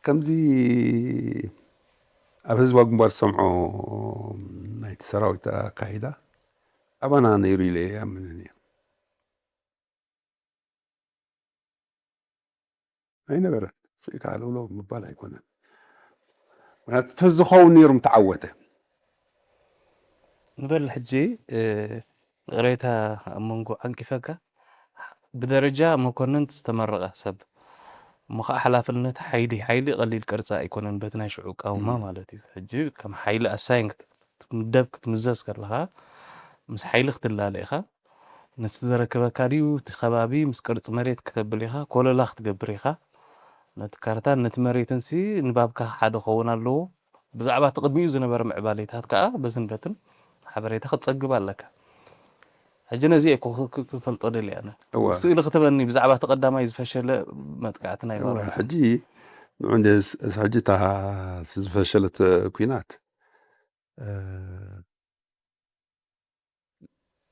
ከምዚ ኣብ ህዝባዊ ግንባር ዝሰምዖ ናይቲ ሰራዊት ኣካይዳ ኣባና ነይሩ ኢለ ኣይኣምንን እየ። ኣይነበረን። ስእልካ ሃለውለው ምባል ኣይኮነን። ምክንያቱ ተዝኸውን ነይሩ ምተዓወተ። ንበል ሕጂ፣ እ፣ ቅሬታ ኣብ መንጎ ዓንቂፈካ፣ ብደረጃ መኮንን ዝተመረቐ ሰብ እሞ ከዓ ሓላፍነት ሓይሊ፣ ሓይሊ ቀሊል ቅርፂ ኣይኮነን፣ በቲ ናይ ሽዑ ቃውማ ማለት እዩ። ሕጂ ከም ሓይሊ ኣሳይን ክትምደብ ክትምዘዝ ከለኻ፣ ምስ ሓይሊ ክትላለ ኢኻ። ነቲ ዘረከበካ ድዩ እቲ ከባቢ ምስ ቅርፂ መሬት ክተብል ኢኻ፣ ኮለላ ክትገብር ኢኻ። ነቲ ካርታን ነቲ መሬትን ሲ ንባብካ ሓደ ክኸውን ኣለዎ። ብዛዕባ እቲ ቅድሚኡ ዝነበረ ምዕባሌታት ከዓ በዝን በትን ሓበሬታ ክትፀግብ ኣለካ። ሕጂ ነዚ እኮ ክ- ክ- ክፈልጦ ደልየ ኣነ። እወ። ስእሊ ክትበኒ ብዛዕባ እቲ ቀዳማይ ዝፈሸለ መጥቃዕቲ ናይ እወ፣ መብራህቱ። ሕጂ ንዑ እንደ ስ- ስ- ሕጂ እታ ዝፈሸለት ኩናት፣ እ፣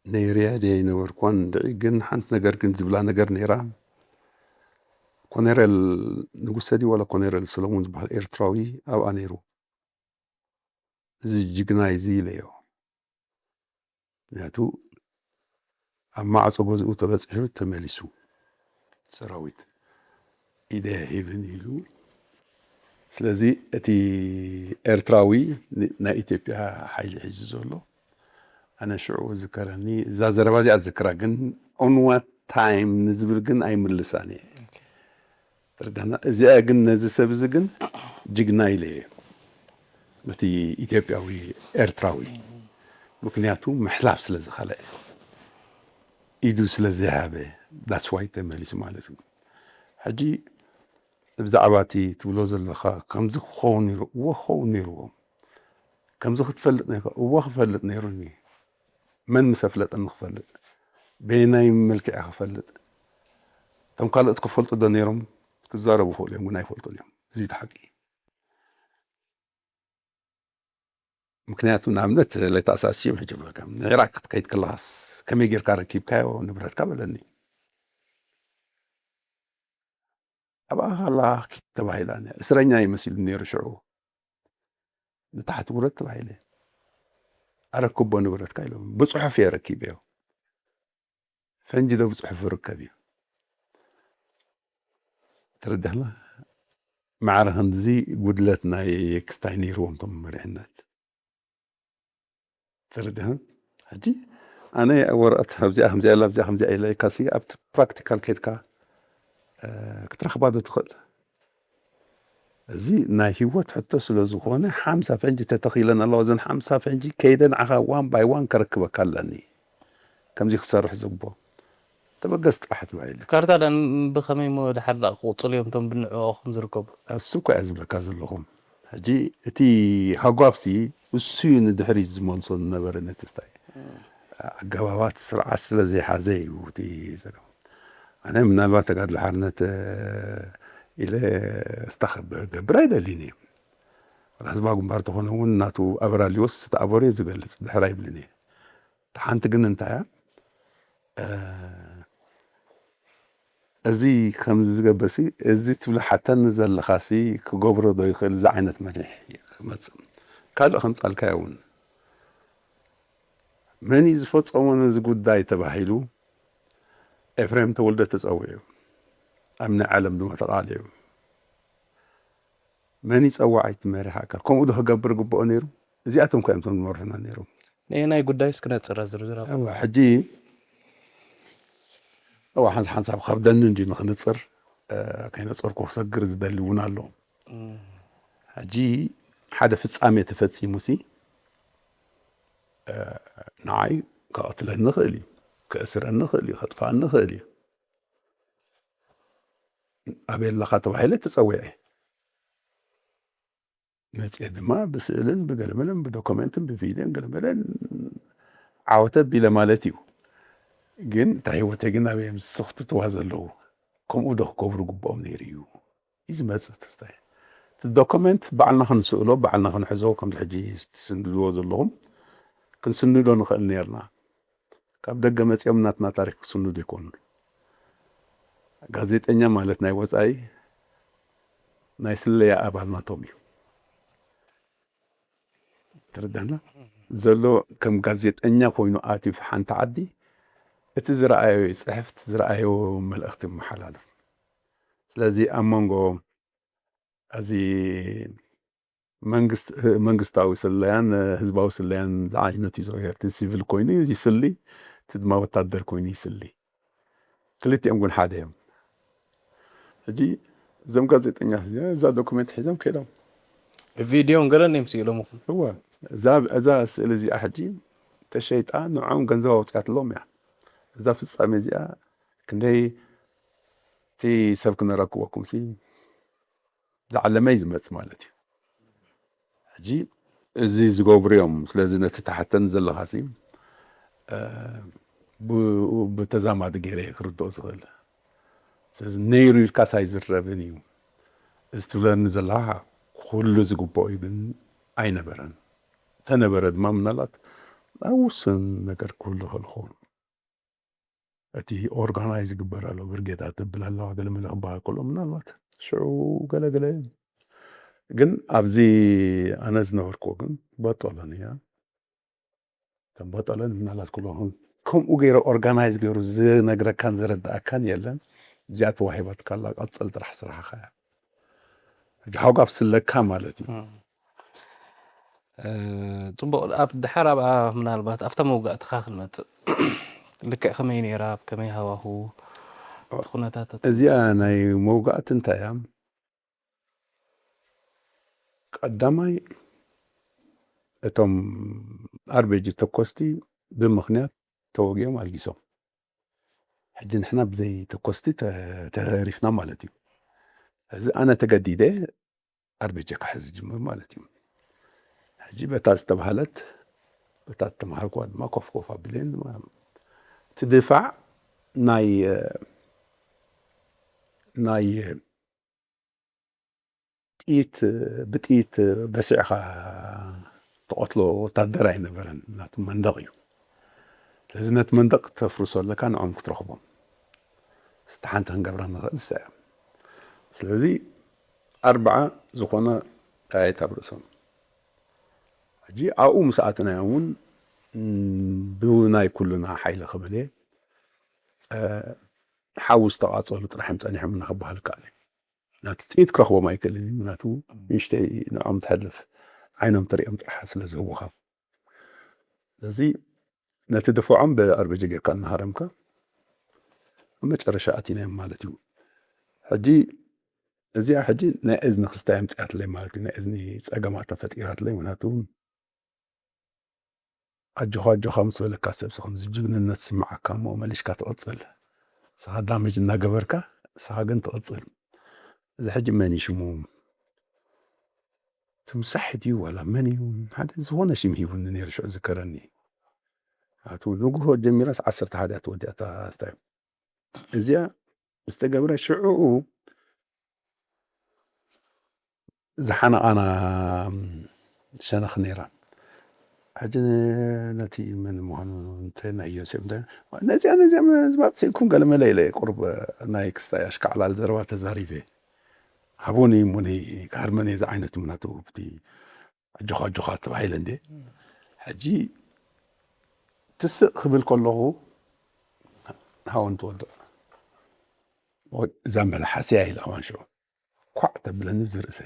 ነይርያ ድየ ኣይነበርኳን እንድዒ፣ ግን ሓንቲ ነገር ግን ዝብላ ነገር ነይራ። ኮነረል ንጉሰ ድዩ ዋላ ኮነረል ሰሎሞን ዝበሃል ኤርትራዊ ኣብኣ ነይሩ። እዚ ጅግና እዚ ኢለዮ። ምክንያቱ ኣብ ማዕጾ ገዝኡ ተበጺሑ ተመሊሱ ሰራዊት ኢደ ሂብን ኢሉ። ስለዚ እቲ ኤርትራዊ ን- ናይ ኢትዮጵያ ሓይሊ ሒዙ ዘሎ፣ ኣነ ሽዑ ዝከረኒ እዛ ዘረባ እዚኣ ዝክራ፣ ግን on what time ንዝብል ግን ኣይምልሳን እየ። ትርዳና? እዚኣ ግን ነዚ ሰብ እዚ ግን ጅግና ኢለ እየ። ነቲ ኢትዮጵያዊ ኤርትራዊ፣ ምክንያቱ ምሕላፍ ስለ ዝኸለአ፣ ኢዱ ስለ ዘይሃበ፣ that's why ተመሊሱ ማለት እዩ። ሕጂ ብዛዕባ እቲ ትብሎ ዘለኻ ከምዚ ክኸውን ነይሩ፣ እዎ ክኸውን ነይርዎ። ከምዚ ክትፈልጥ ነይርካ፣ እዎ ክፈልጥ ነይሩኒ። መን ምስ ኣፍለጠኒ ክፈልጥ፣ በየናይ መልክዕ ክፈልጥ። እቶም ካልኦት ክፈልጡ ዶ ነይሮም? ክዛረቡ ክእሉ እዮም፣ ግን ኣይፈልጡን እዮም። እዚ እቲ ሓቂ። ምክንያቱ ንኣብነት ለይታ ኣሳሲም ሕጂ ብለካ ንዒራቅ ክትከይድ ከለኻስ ከመይ ጌርካ ረኪብካዮ ንብረትካ በለኒ። ኣብኣ ከላ ኪድ ተባሂላ እስረኛ ይመሲሉ ነይሩ ሽዑ። ንታሕቲ ውረድ ተባሂለ። ኣረክቦ ንብረትካ ኢሎም ብፅሑፍ እየ ረኪበዮ። ፈንጂ ዶ ብፅሑፍ ርከብ እዩ? ትርዳና? ማዕረ ክንድዚ ጉድለት ናይ ክስታይ ነይርዎም እቶም መሪሕነት። ትርዳና? ሕጂ ኣነ ወረቐት ኣብዚኣ ከምዚኣ ኢላ ኣብዚኣ ከምዚኣ ኢላ ኢልካሲ ኣብቲ ፕራክቲካል ከይድካ ክትረኽባ ዶ ትኽእል? እዚ ናይ ህይወት ሕቶ ስለ ዝኾነ ሓምሳ ፈንጂ ተተኺለን ኣለዋ። እዘን ሓምሳ ፈንጂ ከይደ ንዓኻ ዋን ባይ ዋን ከረክበካ ኣለኒ። ከምዚ ክሰርሕ ዝግቦ ተበገስ ጥራሕ ትባሂለ። ካርታ ዳ ብኸመይ እሞ ድሓር ዳ ክቕፅሉ እዮም እቶም ብንዕኦም ዝርከቡ? እሱ እኮ እያ ዝብለካ ዘለኹም። ሕጂ እቲ ሃጓፍሲ እሱ እዩ ንድሕሪት ዝመልሶ ዝነበረ ነቲ ስታይ ኣገባባት ስርዓት ስለ ዘይሓዘ እዩ እቲ ዘረባ። ኣነ ምናልባት ተጋድሎ ሓርነት ኢለ ስታክ ገብር ኣይደልን እየ። ራህዝባ ግንባር ተኾነ እውን ናቱ ኣበራልዮስ ተኣበሩ እየ ዝገልፅ ድሕር ኣይብልን እየ። ሓንቲ ግን እንታይ እያ እዚ ከምዚ ዝገብርሲ እዚ ትብሎ ሓተኒ ዘለኻሲ ክገብሮ ዶ ይኽእል እዚ ዓይነት መሪሕ ክመፅእ ካልእ ከምፃልካዮ እውን መን እዩ ዝፈፀሞ ነዚ ጉዳይ ተባሂሉ ኤፍሬም ተወልደ ተፀዊዑ ኣብ ናይ ዓለም ድማ ተቃሊዑ መን ይፀዋዕ እቲ መሪሕ ኣካል ከምኡ ዶ ክገብር ግብኦ ነይሩ እዚኣቶም ከ እዮም ዝመርሑና ነይሮም ናይ ጉዳይስ ክነፅረ ዝርዝር ሕጂ እዋ ሓንሳብ ሓንሳብ ከብደኒ እንዲ ንክንፅር ከይነፀርኩ ክሰግር ዝደሊ እውን ኣሎ ሕጂ ሓደ ፍፃሜ ተፈፂሙ ሲ ንዓይ ከቐትለኒ ይኽእል እዩ ክእስረኒ ይኽእል እዩ ከጥፋኣኒ ይኽእል እዩ ኣበይ ኣለኻ ተባሂለ ተፀዊዐ መፅኤ ድማ ብስእልን ብገለመለን ብዶኮሜንትን ብቪድዮን ገለመለን ዓወተ ቢለ ማለት እዩ ግን እታ ህይወተይ ግን ኣበይ እዮም ዝስኽትትዋ ዘለዉ ከምኡ ዶ ክገብሩ ግብኦም ነይሩ እዩ እዩ ዝመፅእ ተስታይ እቲ ዶኮሜንት ባዕልና ክንስእሎ ባዕልና ክንሕዞ ከምዚ ሕጂ ትስንድዎ ዘለኹም ክንስንዶ ንኽእል ነርና ካብ ደገ መፂኦም ናትና ታሪክ ክስንዱ ይኮኑ ጋዜጠኛ ማለት ናይ ወፃኢ ናይ ስለያ ኣባል ናቶም እዩ ትርዳና ዘሎ ከም ጋዜጠኛ ኮይኑ ኣትዩ ሓንቲ ዓዲ እቲ ዝረኣዮ ይፅሕፍ እቲ ዝረኣዮ መልእክቲ ይመሓላልፍ ስለዚ ኣብ መንጎ እዚ መንግስታዊ ስለያን ህዝባዊ ስለያን ዝዓይነቱ እዩ ዝቕየር። እቲ ሲቪል ኮይኑ ይስሊ፣ እቲ ድማ ወታደር ኮይኑ ይስሊ። ክልቲኦም ግን ሓደ እዮም። ሕጂ እዞም ጋዜጠኛ እዛ ዶኩመንት ሒዞም ከይዶም ቪድዮን ገለን እዮም ስኢሎምኹም። እወ እዛ እዛ ስእሊ እዚኣ ሕጂ ተሸይጣ ንዖም ገንዘብ ኣውፅኣትሎም እያ። እዛ ፍጻሜ እዚኣ ክንደይ እቲ ሰብ ክነረክበኩም ሲ ዝዓለመ እዩ ዝመጽእ ማለት እዩ። ሕጂ እዚ ዝገብሩ እዮም። ስለዚ ነቲ ተሓተኒ ዘለኻ ሲ ብኡ ብተዛማዲ ገይረ እየ ክርድኦ ዝኽእል። ስለዚ ነይሩ ኢልካስ ኣይዝረብን እዩ። እዚ ትብለኒ ዘለኻ ኩሉ ዝግብኦ እዩ ግን ኣይነበረን። ተነበረ ድማ ምናልባት ኣብ ውስን ነገር ክህሉ ይኽእል ይኸውን። እቲ ኦርጋናይዝ ይግበር ኣሎ ብርጌዳ ትብል ኣለዋ ገለ መለ ክበሃል ከሎ ምናልባት ሽዑ ገለገለ ግን ኣብዚ ኣነ ዝነበርክዎ ግን በጠለን እያ። ከም በጠለን ምናልባት ክለኹም ከምኡ ገይረ ኦርጋናይዝ ገይሩ ዝነግረካን ዝረዳእካን የለን። እዚኣ ተዋሂባትካ ኣላ ቀፅል ጥራሕ ስራሕኻ እያ። ሕጂ ሓጓፍ ስለካ ማለት እዩ። ጽቡቕ ኣብ ድሓር ኣብኣ ምናልባት ኣብታ መውጋእትኻ ክንመጽእ ልክዕ ከመይ ነይራ ኣብ ከመይ ሃዋሁ እቲ ኩነታት እዚኣ ናይ መውጋእቲ እንታይ እያ? ቀዳማይ እቶም ኣርቤጂ ተኮስቲ ብምኽንያት ተወጊኦም ኣልጊሶም። ሕጂ ንሕና ብዘይ ተኮስቲ ተሪፍና ማለት እዩ። እዚ ኣነ ተገዲደ ኣርቤጂ ክሕዝ ጅምር ማለት እዩ። ሕጂ በታ ዝተባህለት በታ ዝተማሃርኩዋ ድማ ኮፍ ኮፍ ኣቢለን እቲ ድፋዕ ናይ ናይ ጥይት ብጥይት በሲዕኻ ትቐትሎ ወታደር ኣይነበረን። ናቱ መንደቕ እዩ። ስለዚ ነቲ መንደቕ ተፍርሶ ኣለካ ንዖም ክትረኽቦም ስቲ ሓንቲ ክንገብራ ንኽእል እሳ እያ። ስለዚ ኣርብዓ ዝኾነ ኣየት ኣብ ርእሶም ሕጂ ኣብኡ ምስ ኣተናዮም እውን ብናይ ኩልና ሓይሊ ክብል እየ ሓዊ ዝተቓፀሉ ጥራሕ እዮም ፀኒሖም እና ክበሃል ይከኣል እዩ። ናቲ ጥይት ክረኽቦም ኣይክእልን እዩ ምክንያቱ ንእሽተይ ንዖም ትሕልፍ ዓይኖም ተሪኦም ጥራሕ ስለ ዝህውኻ ስለዚ ነቲ ድፍዖም ብኣርበጂ ጌርካ እናሃረምካ ኣብ መጨረሻ ኣቲናዮም ማለት እዩ። ሕጂ እዚኣ ሕጂ ናይ እዝኒ ክስታይ ኣምፅኣትለይ ማለት እዩ ናይ እዝኒ ፀገማት ተፈጢራትለይ ምክንያቱ ኣጆኻ ኣጆኻ ምስ በለካ ሰብ ስኸምዚ ጅግንነት ስምዓካ እሞ መሊሽካ ትቕፅል ንስኻ ዳሜጅ እናገበርካ ንስኻ ግን ትቕፅል እዚ ሕጂ መን እዩ ሽሙ ትምሳሕ ድዩ ዋላ መን እዩ ሓደ ዝኾነ ሽም ሂቡኒ ነይሩ ሽዑ ዝከረኒ ኣቱ ንጉሆ ጀሚራስ ዓሰርተ ሓደ እያ ተወዲኣ እታ ስታይ እዚኣ ዝተገብረ ሽዑኡ ዝሓነቓና ሸነኽ ነይራ ሕጂ ነቲ መን ምዃኑ እንተ ናይ ዮሴፍ እንተ ነዚኣ ነዚኣ ዝባፅእኩም ገለ መለ ኢለ ቁርብ ናይ ክስታይ ኣሽካዕላል ዘረባ ተዛሪበ ሃቡኒ እሙኒ ክሃርመኒ እዚ ዓይነት ምናቱ ብቲ ኣጆኻ ኣጆኻ ተባሂለ እንዴ ሕጂ ትስእ ክብል ከለኹ ሃወን ትወድቕ እዛ መለ ሓስያ ኢለ ከማን ሽዑ ኳዕ ተብለኒ ዝርእሰ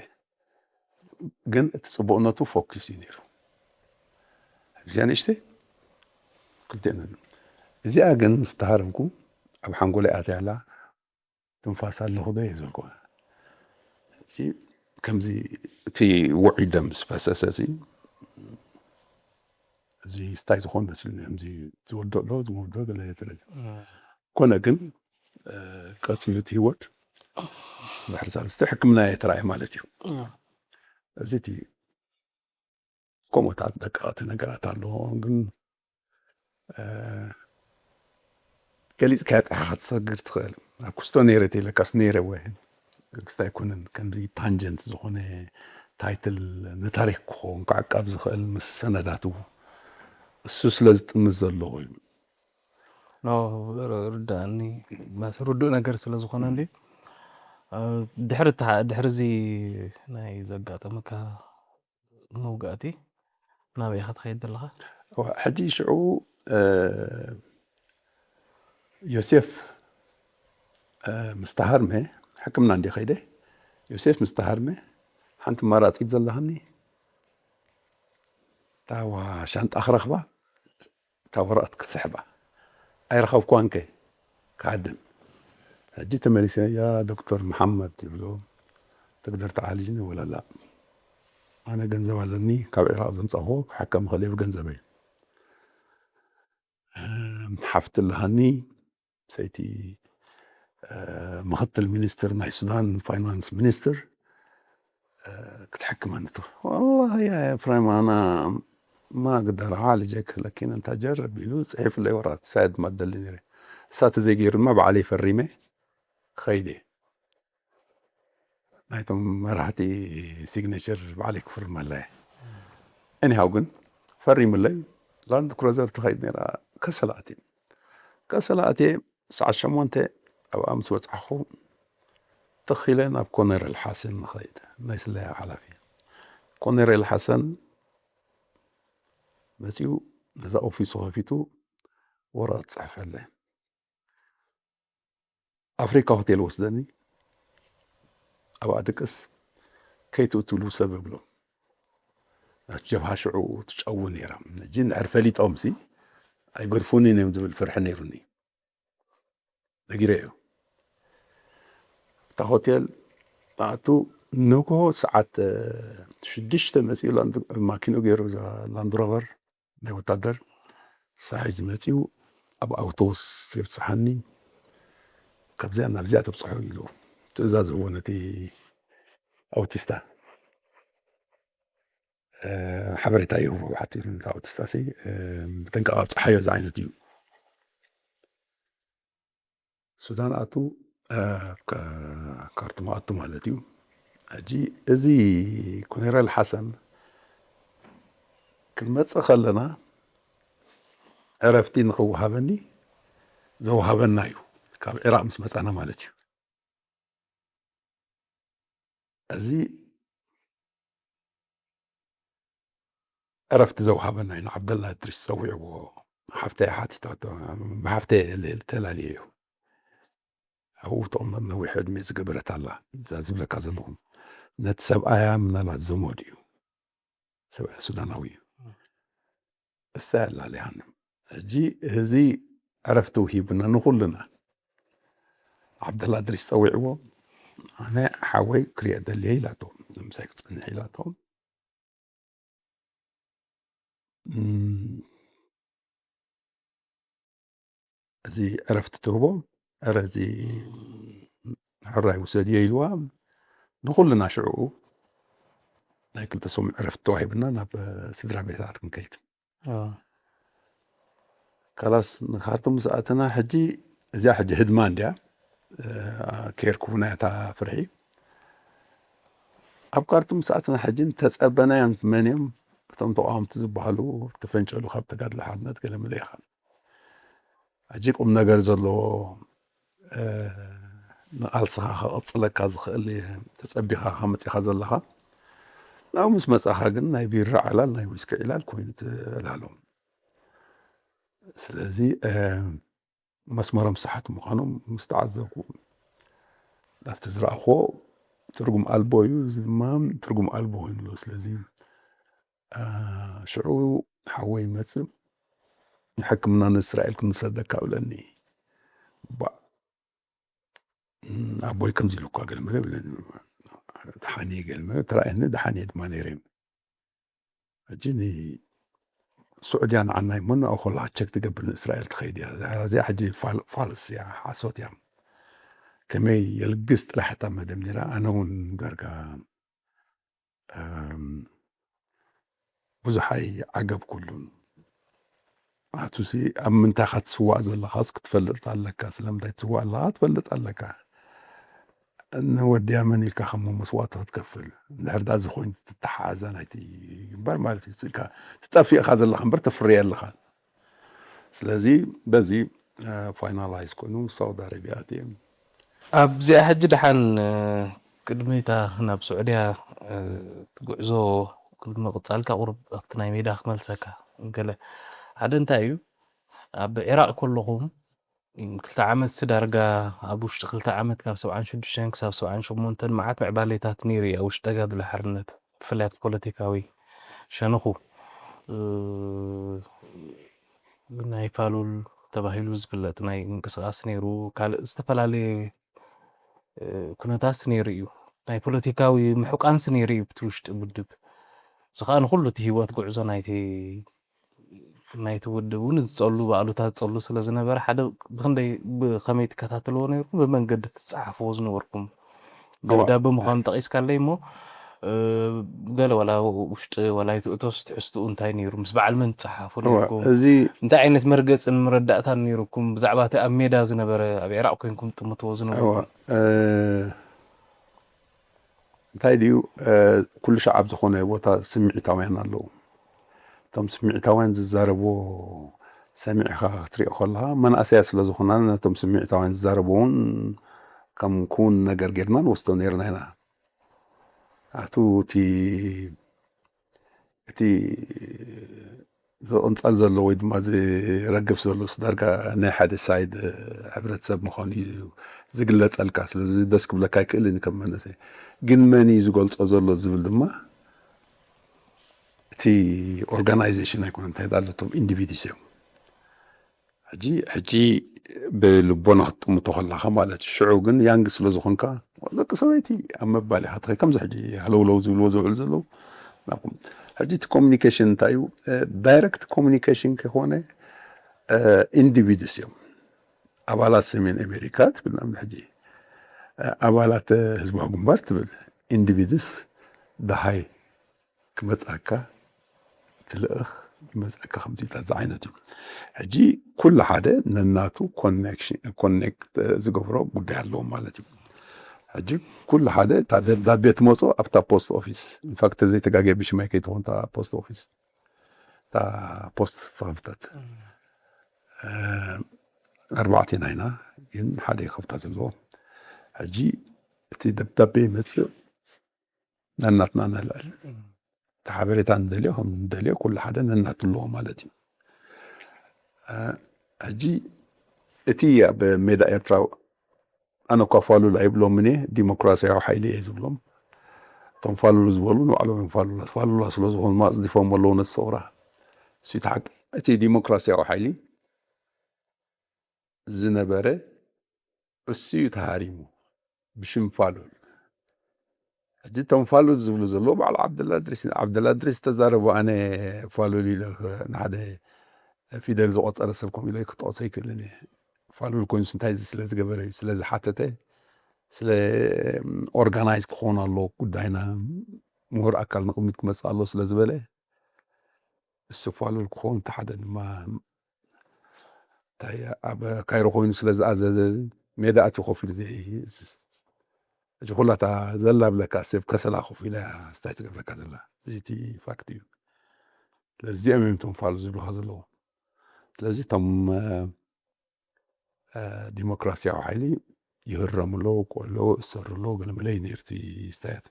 ግን እቲ ፅቡቕነቱ ፎኪስ እዩ ነይሩ እዚኣ ንእሽተይ ክልቲአን እዚኣ ግን ምስ ተሃረምኩ ኣብ ሓንጎለይ ኣትያ ኣላ ትንፋስ ኣለኹ ዶ እየ ዝበልኩ ከምዚ እቲ ውዑይ ደም ምስ ፈሰሰ እዚ ስታይ ዝኾን መሲልኒ ከምዚ ዝወዶ ኣሎ ዝወዶ ገለ ትብል ኮነ ግን ቀፂሉ እቲ ህይወት ድሕሪ ሳልስቲ ሕክምና እየ ተራእየ ማለት እዩ እዚ እቲ ከምኡታት ደቀቕቲ ነገራት ኣለዎ ግን ገሊፅካዮ ጥራሕ ክትሰግር ትኽእል ኣብ ክስቶ ነይረ ተይለካስ ነይረ ወ ክስታ ኣይኮነን ከምዚ ታንጀንት ዝኾነ ታይትል ንታሪክ ክኸውን ክዕቀብ ዝኽእል ምስ ሰነዳቱ እሱ ስለ ዝጥምዝ ዘለዎ እዩ ርዳእኒ ርዱእ ነገር ስለ ዝኾነ እንዲ ድሕሪ ድሕሪ እዚ ናይ ዘጋጠመካ መውጋእቲ ናበይ ኢኻ ትኸይድ ዘለኻ? ሕጂ ሽዑ ዮሴፍ ምስ ተሃርመ ሕክምና እንዲ ከይደ ዮሴፍ ምስ ተሃርመ ሓንቲ መራፂት ዘለሃኒ እታ ዋ-፣ ሻንጣ ክረኽባ፣ እታ ወረቐት ክስሕባ። ኣይረኸብኳንከ፣ ክሃድም። ሕጂ ተመሊሰ፣ "ያ ዶክተር መሓመድ" ይብሎ፣ "ተግደር ተዓሊኒ?" "ወላላ፣ ኣነ ገንዘብ ኣለኒ፣ ካብ ዒራቕ ዘምጻእኹዎ ክሕከም እኽእል እየ ብገንዘበይ። እም፣ ሓፍቲ ኣለሃኒ፣ ሰይቲ፣ እ፣ ምኽትል ሚኒስትር ናይ ሱዳን፣ ፋይናንስ ሚኒስትር፣ እ፣ ክትሕክመኒ ትኽእል?" "ወላሂ ያ ኤፍሬም፣ ኣና ማ ኣግደር ዓልጀክ፣ ለኪን እንታ ጀርብ" ኢሉ ጽሒፉለይ ወረቐት። ሳይድ ድማ ደሊ ነይረ። እሳ ተዘይገይሩ ድማ ባዕለይ ፈሪመ ክኸይድ እየ። ናይቶም መራሕቲ ሲግኔቸር ባዕለይ ክፍርመላ እየ። ኤኒሃው ግን ፈሪምለይ። ላንድ ክሩዘር ትኸይድ ነይራ። ከሰላ ኣትየ። ከሰላ ኣትየ፣ ሰዓት ሸሞንተ ኣብኣ ምስ በጻሕኹ፣ ትኽ ኢለ ናብ ኮነሬል ሓሰን ንኸይድ፣ ናይ ስለያ ሓላፊ። ኮነሬል ሓሰን መጺኡ፣ ነዛ ኦፊሱ ከፊቱ፣ ወረቐት ጽሕፈለይ። ኣፍሪካ ሆቴል ወስደኒ፣ ኣብኣ ድቅስ፣ ከይትእትውሉ ሰብ እብሎም። ናቲ ጀብሃ ሽዑ ትጨው ነይራ። ሕጂ እንድሕር ፈሊጦምሲ ኣይገድፉንን እዮም ዝብል ፍርሒ ነይሩኒ። ነጊረዮ። እታ ሆቴል ኣቱ ንግሆ ሰዓት፣ እ፣ ሽዱሽተ መጺኡ ላንድ-፣ ማኪኑ ገይሩ እዛ ላንድ ሮቨር ናይ ወታደር ሳሒዝ መጺኡ ኣብ ኣውቶቡስ የብጽሓኒ። ካብዚኣ ናብዚኣ ተብጽሖ ኢሉ ትእዛዝ ህቦ ነቲ ኣውቲስታ። እ፣ ሓበሬታ ይህቦ ብሓጺሩ ነቲ ኣውቲስታ ሲ፣ እ፣ ብጥንቃቐ ኣብጽሓዮ እዚ ዓይነት እዩ። ሱዳን ኣቱ፣ እ፣ ከ-፣ ካርቱም ኣቱ ማለት እዩ። ሕጂ እዚ ኮኔራል ሓሰን ክንመጽእ ከለና ዕረፍቲ ንኽወሃበኒ ዘወሃበና እዩ። ካብ ዒራቕ ምስ መጻና ማለት እዩ። እዚ ዕረፍቲ ዘውሃበና እዩ። ንዓብደላ እድሪስ ጸዊዕዎ፣ ሓፍተይ ሓቲታቶ፣ ብሓፍተይ ል-፣ ተላልየዮ። ኣብኡ ተቐመጥ ነዊሕ ዕድመ ዝገበረት ኣላ። እዛ ዝብለካ ዘለኹ፣ ነቲ ሰብኣያ ምናልባት ዘመዱ እዩ። ሰብኣያ ሱዳናዊ እዩ። እሳ ኣላልያኒ። ሕጂ እዚ ዕረፍቲ ውሂቡና ንኹልና። ዓብደላ እድሪስ ጸዊዕዎ፣ ኣነ ሓወይ ክሪኦ ደልየ ኢላቶ፣ ምሳይ ክጸንሕ ኢላቶ። እም፣ እዚ ዕረፍቲ ትህቦ፣ "ዕረ፣ እዚ ሕራይ ውሰድዮ" ኢልዋ። ንኹልና ሽዕኡ ናይ ክልተ ሰሙን ዕረፍቲ ተዋሂብና ናብ ስድራ ቤታት ክንከይድ። ኣዎ። ካላስ ንካርቱም ምስ ኣተና ሕጂ፣ እዚኣ ሕጂ ህድማ እንድያ፣ እ፣ ኬርኩ ናይ እታ ፍርሒ። ኣብ ካርቱም ምስ ኣተና ሕጂ እንተጸበናዮም መን እዮም? እቶም ተቃወምቲ ዝበሃሉ ተፈንጨሉ ካብ ተጋድሎ ሓርነት ገለ መለ ኢኻ። ሕጂ ቁም ነገር ዘለዎ፣ እ፣ ንቃልስኻ ከቐጽለካ ዝኽእል ተጸቢኻ ከመጺኻ ዘለኻ፣ ናብኡ ምስ መጻኻ ግን ናይ ቢራ ዕላል፣ ናይ ዊስኪ ዕላል ኮይኑ ትዕላሎም። ስለዚ፣ እ፣ መስመሮም ሳሓት ምዃኖም ምስ ተዓዘብኩ፣ ናብቲ ዝረኣኽዎ ትርጉም ኣልቦ እዩ፣ እዚ ድማ ትርጉም ኣልቦ ኮይኑ ኣሎ። ስለዚ፣ እ፣ ሽዑ ሓወይ ይመጽእ፣ "ሕክምና ንእስራኤል ክንሰደካ" እብለኒ። ባ-፣ "ኣቦይ ከምዚ ኢሉ እኳ" ገለ መለ ይብለኒ። ደሓን እየ ገለ መለ፣ ተራእየኒ፣ ደሓን እየ ድማ ነይረ። ሕጂ ንስዑድያ ንዓና እሞ ንዕኡ ከለዋ ቸክ ትገብር ንእስራኤል ትኸይድ እያ። እዚኣ ሕጂ ፋል-፣ ፋልስ እያ፣ ሓሶት እያ። ከመይ የልግስ ጥራሕ እታ መደብ ነይራ፣ ኣነ እውን ዳርጋ፣ እም፣ ብዙሕ ኣይዓገብኩሉን። ኣቱሲ ኣብ ምንታይ ኢኻ ትስዋእ ዘለኻስ ክትፈልጥ ኣለካ፣ ስለምንታይ ትስዋእ ኣለኻ ክትፈልጥ ኣለካ። ንወድያ መን ኢልካ ከም መስዋእቲ ክትከፍል፣ እንድሕር ደኣ እዚ ኮይኑ ትተሓሓዛ ናይቲ ግንባር ማለት እዩ። ስልካ ትጠፍእ ኢኻ ዘለኻ እምበር ተፍርዮ ኣለኻ። ስለዚ በዚ፣ እ፣ ፋይናላይዝ ኮይኑ ሳውዲ ኣረብያ ኣትየ። ኣብዚኣ ሕጂ ደሓን፣ እ፣ ቅድሚታ ናብ ስዑድያ፣ እ፣ እቲ ጉዕዞ ቅድሚ ምቕጻልካ ቁሩብ ኣብቲ ናይ ሜዳ ክመልሰካ። ገለ ሓደ እንታይ እዩ፣ ኣብ ዒራቕ ከለኹም ክልተ ዓመት ሲ ዳርጋ፣ ኣብ ውሽጢ ክልተ ዓመት ካብ ሰብዓን ሽዱሽተን ክሳብ ሰብዓን ሸሞንተን መዓት ምዕባሌታት ነይሩ እዩ ኣብ ውሽጢ ተጋድሎ ሓርነት፣ ብፍላይ ኣብቲ ፖለቲካዊ ሸነኹ። እ፣ ናይ ፋሉል ተባሂሉ ዝፍለጥ ናይ ምንቅስቃስ ነይሩ። ካልእ ዝተፈላለየ፣ እ፣ ኩነታት ነይሩ እዩ። ናይ ፖለቲካዊ ምሕቋንስ ነይሩ እዩ ብቲ ውሽጢ ውድብ። እዚ ከኣ ንኹሉ እቲ ህይወት ጉዕዞ ናይቲ፣ ናይቲ ውድብ እውን ዝጸሉ፣ ብኣሉታ ዝጸሉ ስለ ዝነበረ፣ ሓደ ብኽንደይ፣ ብኸመይ ትከታተልዎ ነይርኩም? ብመንገዲ ትጸሓፍዎ ዝነበርኩም? እዋ። ደብዳበ ምዃኑ ጠቒስካለይ እሞ፣ እ፣ ገለ ዋላ ውሽጢ ዋላ ይትእቶስ ትሕዝትኡ እንታይ ነይሩ? ምስ በዓል መን ትጸሓፉ እዋ፣ ነይርኩም? እዚ እንታይ ዓይነት መርገጽን መረዳእታን ነይርኩም? ብዛዕባ እቲ ኣብ ሜዳ ዝነበረ፣ ኣብ ዒራቕ ኮይንኩም ትጥምትዎ ዝነበርኩም? እዋ፣ እ፣ እንታይ ድዩ፣ እ፣ ኩሉ ሻዕ ኣብ ዝኾነ ቦታ ስምዒታውያን ኣለዉ። እቶም ስምዒታውያን ዝዛረብዎ ሰሚዕኻ ክትሪኦ ከለኻ፣ መናእሰያት ስለ ዝኾና፣ ነቶም ስምዒታውያን ዝዛረብዎ እውን ከም ክውን ነገር ጌርና ንወስዶ ነይርና ኢና። ኣቱ እቲ፣ እቲ ዝቕንጸል ዘሎ ወይ ድማ ዝረግፍ ዘሎስ ዳርጋ ናይ ሓደ ሳይድ፣ እ፣ ሕብረተሰብ ምዃኑ እዩ ዝግለጸልካ። ስለዚ ደስ ክብለካ ኣይክእልን እዩ ከም መንእሰይ። ግን መን እዩ ዝገልጾ ዘሎ ዝብል ድማ እቲ ኦርጋናይዜሽን ኣይኮነን፣ እንታይ ደኣ ኣለቶም ኢንዲቪድስ እዮም። ሕጂ፣ ሕጂ ብልቦና ክትጥምቶ ከለኻ ማለት እዩ። ሽዑ ግን ያንግ ስለ ዝኾንካ፣ ደቂ ሰበይቲ ኣብ መባል ኢኻ ትኸ-፣ ከምዚ ሕጂ ሃለውለው ዝብልዎ ዝውዕሉ ዘለዉ ናብኩም። ሕጂ እቲ ኮሚኒኬሽን እንታይ እዩ? እ፣ ዳይሬክት ኮሚኒኬሽን ከይኮነ፣ እ፣ ኢንዲቪድስ እዮም። ኣባላት ሰሜን ኣሜሪካ ትብል ንኣብነት ሕጂ፣ እ፣ ኣባላት፣ እ፣ ህዝባዊ ግንባር ትብል ኢንዲቪድስ ደሃይ ክመጽኣካ ትልእኽ፣ ክመጽኣካ ከምዚታት ዝዓይነት እዩ። ሕጂ ኩሉ ሓደ ነናቱ ኮኔክሽን፣ ኮኔክት ዝገብሮ ጉዳይ ኣለዎ ማለት እዩ። ሕጂ ኩሉ ሓደ እታ ደብዳቤ ትመጾ ኣብታ ፖስት ኦፊስ፣ ኢንፋክት ዘይተጋግየ ብሽመይ ከይትኾን እታ ፖስት ኦፊስ፣ እታ ፖስት ዝተኸፍተት፣ እ፣ ኣርባዕቴና ኢና፣ ግን ሓደ እዩ ከፍታ ዘለዎ። ሕጂ እቲ ደብዳቤ ይመጽእ፣ ነናትና ነልዕል። እቲ ሓበሬታ ንደልዮ፣ ከም ንደልዮ ኩሉ ሓደ ነናቱ ኣለዎ ማለት እዩ። እ፣ ሕጂ እቲ ኣብ ሜዳ ኤርትራ ኣነ እኳ ፋሉል ኣይብሎምን እየ፣ ዲሞክራሲያዊ ሓይሊ እየ ዝብሎም። እቶም ፋሉል ዝበሉ ንባዕሎም እዮም ፋሉላት። ፋሉላት ስለ ዝኾኑ ኣጽዲፎም ኣለዉ ነቲ ሰውራ። እሱ እቲ ሓቂ። እቲ ዲሞክራሲያዊ ሓይሊ ዝነበረ እሱ እዩ ተሃሪሙ ብሽም ፋሉል። ሕጂ እቶም ፋሉል ዝብሉ ዘለዉ በዓል ዓብደላ እድሪስ፣ ዓብደላ እድሪስ ተዛረቡ፣ ኣነ ፋሉል ኢለ ኽ-፣ ንሓደ ፊደል ዝቆጸረ ሰብ ከምኡ ኢለ ክጠቕሶ ኣይክእልን እየ። ፋሉል ኮይኑስ እንታይ ስለ ዝገበረ እዩ? ስለ ዝሓተተ፣ ስለ ኦርጋናይዝ ክኸውን ኣለዎ ጉዳይና፣ ምሁር ኣካል ንቕድሚት ክመጽእ ኣለዎ ስለ ዝበለ፣ እሱ ፋሉል ክኸውን፣ እቲ ሓደ ድማ እንታይ ኣብ ካይሮ ኮይኑ ስለ ዝኣዘዘ ሜዳ ኣትዩ ኮፍ ኢሉ ዘይ-፣ እዚ ኩላታ ዘላ ብለካ ሰብ ከሰላ ኮፍ ኢላ ስታይ ትገብረካ ዘላ። እዚ እቲ ፋክት እዩ። ስለዚኦም እዮም እቶም ፋሉል ዝብሉኻ ዘለዉ። ስለዚ እቶም፣ እ፣ እ፣ ዲሞክራሲያዊ ሓይሊ ይህረሙ ኣለዉ፣ ክወ ኣለዉ፣ እሰሩ ኣለዉ፣ ገለመለ እዩ ነይሩ እቲ ስታያት።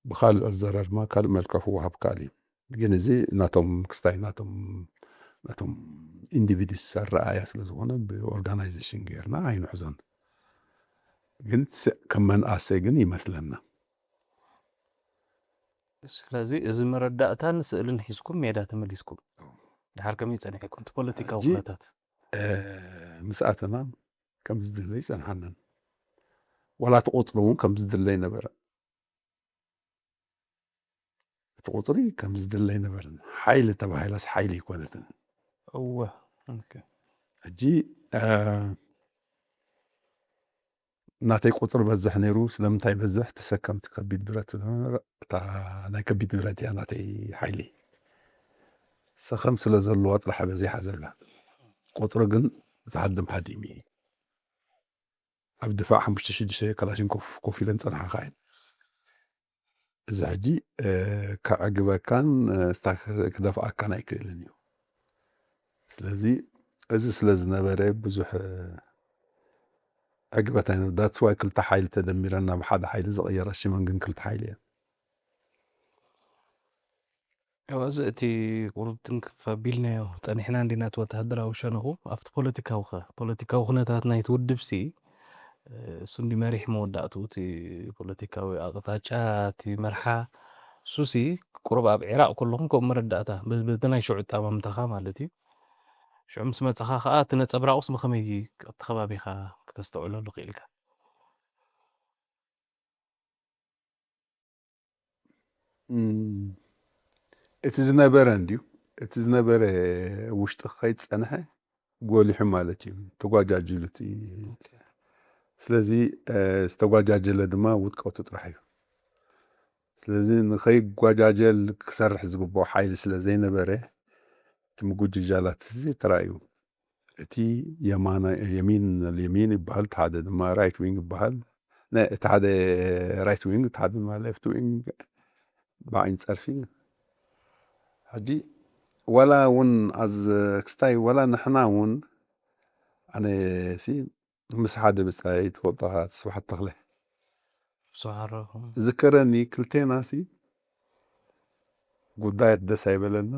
ብኻልእ ኣዘራርማ ካልእ መልክዕ ክወሃብ ከኣል እዩ። ግን እዚ ናቶም ክስታይ ናቶም፣ ናቶም ኢንዲቪድስ ኣረኣእያ ስለ ዝኾነ ብኦርጋናይዜሽን ጌርና ኣይንሕዞን። ግን ስ-፣ ከም መንኣሰይ ግን ይመስለና። ስለዚ እዚ መረዳእታን ስእልን ሒዝኩም ሜዳ ተመሊስኩም። ድሓር ከመይ ጸኒሕኩም እቲ ፖለቲካዊ ሕጂ፣ ኩነታት? እ፣ ምስ ኣተና ከም ዝድለ ይጸንሓናን። ዋላ እቲ ቁጽሪ እውን ከም ዝድለ ይነበረ። እቲ ቁጽሪ ከም ዝድለ ኣይነበረን። ሓይሊ ተባሂላስ ሓይሊ ኣይኮነትን። እወ፣ ኦኬ። ሕጂ፣ እ፣ ናተይ ቁጽሪ በዝሕ ነይሩ። ስለምንታይ በዝሕ? ተሰከምቲ ከቢድ ብረት ስለነበረ፣ እታ ናይ ከቢድ ብረት እያ ናተይ ሓይሊ። ሰኸም ስለ ዘለዋ ጥራሕ በዚሓ ዘላ። ቁጽሪ ግን ዝሃድም ሃዲሙ እዩ። ኣብ ድፋዕ ሓሙሽተ ሽዱሽተ ካላሽንኮፍ ኮፍ ኢለን ጸንሓኻ እየን። እዚ ሕጂ፣ እ፣ ከዕግበካን፣ እ፣ ስታ-፣ ክደፍኣካን ኣይክእልን እዩ። ስለዚ እዚ ስለ ዝነበረ ብዙሕ፣ እ፣ ዕግበት ኣይነበ-፣ that's why ክልተ ሓይሊ ተደሚረን ናብ ሓደ ሓይሊ ዝቐየራ ሽመን ግን ክልተ ሓይሊ እየን። ያው፣ እዚ እቲ ቁሩብ ትንክፍ ኣቢልናዮ ጸኒሕና እንዲና፣ እቲ ወተሃደራዊ ሸነኹ። ኣብቲ ፖለቲካዊ ኸ? ፖለቲካዊ ኩነታት ናይቲ ውድብሲ፣ እ፣ እሱ እንዲ መሪሕ መወዳእትኡ፣ እቲ ፖለቲካዊ ኣቕጣጫ፣ እቲ መርሓ፣ እሱሲ ቁሩብ ኣብ ዒራቕ ከለኹም ከምኡ መረዳእታ፣ በ-፣ በቲ ናይ ሽዑ ኣጠማምታኻ ማለት እዩ። ሽዑ ምስ መጻኻ ከኣ እቲ ነጸብራቑስ ብኸመይ እቲ ከባቢኻ ክተስተውዕለሉ ክኢልካ? እም፣ እቲ ዝነበረ እንድዩ፣ እቲ ዝነበረ ውሽጢ ከይጸንሐ ጎሊሑ ማለት እዩ፣ ተጓጃጅሉ እቲ። ኦኬ። ስለዚ፣ እ፣ ዝተጓጃጀለ ድማ ውድቀቱ ጥራሕ እዩ። ስለዚ ንኸይጓጃጀል ክሰርሕ ዝግብኦ ሓይሊ ስለ ዘይነበረ፣ እቲ ምጉጅጃላት እዚ ተራእዩ። እቲ የማና-፣ የሚን፣ የሚን ይበሃል፣ እቲ ሓደ ድማ ራይት ዊንግ ይበሃል። ነ-፣ እቲ ሓደ ራይት ዊንግ፣ እቲ ሓደ ድማ ሌፍት ዊንግ ብዓይኒ ጸርፊ። ሕጂ ዋላ እውን ኣዝ ክስታይ ዋላ ንሕና እውን ኣነ ሲ ምስ ሓደ ብጻይ ትፈልጦ ስብሓት ተኽለ ብስሓረ ዝከረኒ ክልቴና ሲ ጉዳያት ደስ ኣይበለና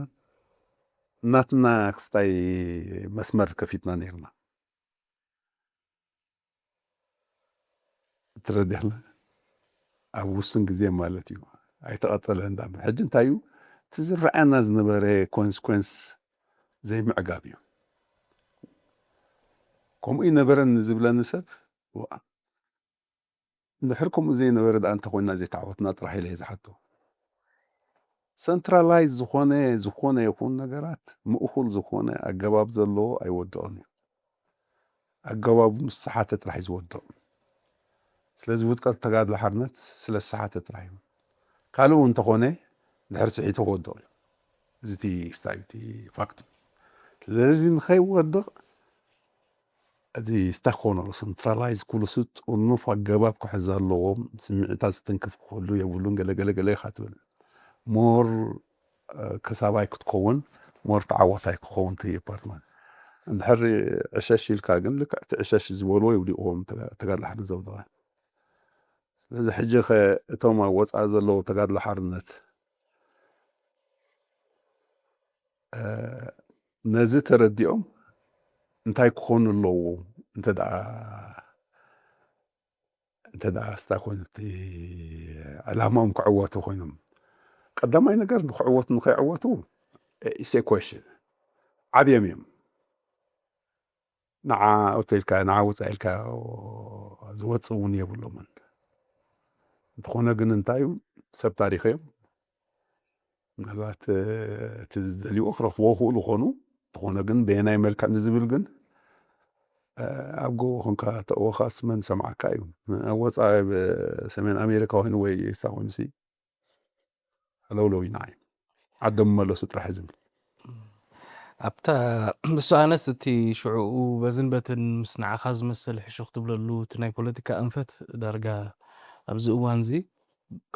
ናትና ክስታይ መስመር ከፊትና ነርና። ትረድሕና ኣብ ውሱን ግዜ ማለት እዩ። ኣይተቐጸለ እንዳ ሕጂ እንታይ እዩ እቲ ዝረኣየና ዝነበረ ኮንስኮንስ ዘይምዕጋብ እዩ። ከምኡ ይነበረን ዝብለኒ ሰብ ዋ፣ እንድሕር ከምኡ ዘይነበረ ደኣ እንተኾይና ዘይተዓወትና ጥራሕ ኢለ እየ ዝሓቶ። ሰንትራላይዝ ዝኾነ፣ ዝኾነ ይኹን ነገራት ምእኹል ዝኾነ ኣገባብ ዘለዎ ኣይወድቕን እዩ። ኣገባቡ ምስ ሰሓተ ጥራሕ እዩ ዝወድቕ። ስለዚ ውድቀት ተጋድሎ ሓርነት ስለ ዝሰሓተ ጥራሕ እዩ። ካልእ እውን እንተኾነ ድሕር ስሒቱ ክወድቕ እዩ። እዚ እቲ ስታይ፣ እቲ ፋክት እዩ። ስለዚ ንኸይወድቕ እዚ ስታይ ክኾኖ፣ ሰንትራላይዝ ኩሉ ሱ ጥኑፍ ኣገባብ ክሕዝ ኣለዎም። ስምዒታት ዝትንክፍ ክህሉ የብሉን። ገለ ገለ ገለ ኢኻ ትብል። ሞር፣ እ፣ ከሳባይ ክትከውን፣ ሞር ተዓዋታይ ክኸውን እቲ ፓርትመንት። እንድሕር ዕሸሽ ኢልካ ግን ልክዕ እቲ ዕሸሽ ዝበልዎ ይውዲቕዎም ተጋ-፣ ተጋድሎ ሓርነት ዘውደቐ። ስለዚ ሕጂ ኸ እቶም ኣብ ወጻኢ ዘለዉ ተጋድሎ ሓርነት፣ እ፣ ነዚ ተረዲኦም እንታይ ክኾኑ ኣለዉ? እንተ ደኣ፣ እንተ ደኣ ስታ ኮይኑ እቲ ዕላማኦም ክዕወቱ ኮይኖም፣ ቀዳማይ ነገር ንክዕወቱ ንኸይዕወቱ፣ ኢስ ኤ ኩዌሽን። ዓብዮም እዮም። ንዓ እቶ ኢልካ፣ ንዓ ውጻእ ኢልካ ዝወጽእ እውን የብሎምን። እንተኾነ ግን እንታይ እዩ፣ ሰብ ታሪኽ እዮም። ምናልባት፣ እ፣ እቲ ዝደልይዎ ክረኽብዎ ክኽእሉ ይኾኑ። እንተኾነ ግን በየናይ መልክዕ ንዝብል ግን፣ እ፣ ኣብ ጎቦ ኮንካ ተእወኻስ መን ሰምዓካ እዩ። ኣብ ወጻኢ፣ እ፣ ሰሜን ኣሜሪካ ኮይኑ ወይ ኤስታ ኮይኑ ሲ ሃለውለው ኢና እዩ። ዓዶም መለሱ ጥራሕ እዩ ዝብል። ኣብታ ብሱ ኣነስ እቲ ሽዑኡ በዝን በትን ምስ ንዓኻ ዝመስል ሕሹኽ ትብለሉ እቲ ናይ ፖለቲካ ኣንፈት ዳርጋ ኣብዚ እዋንዚ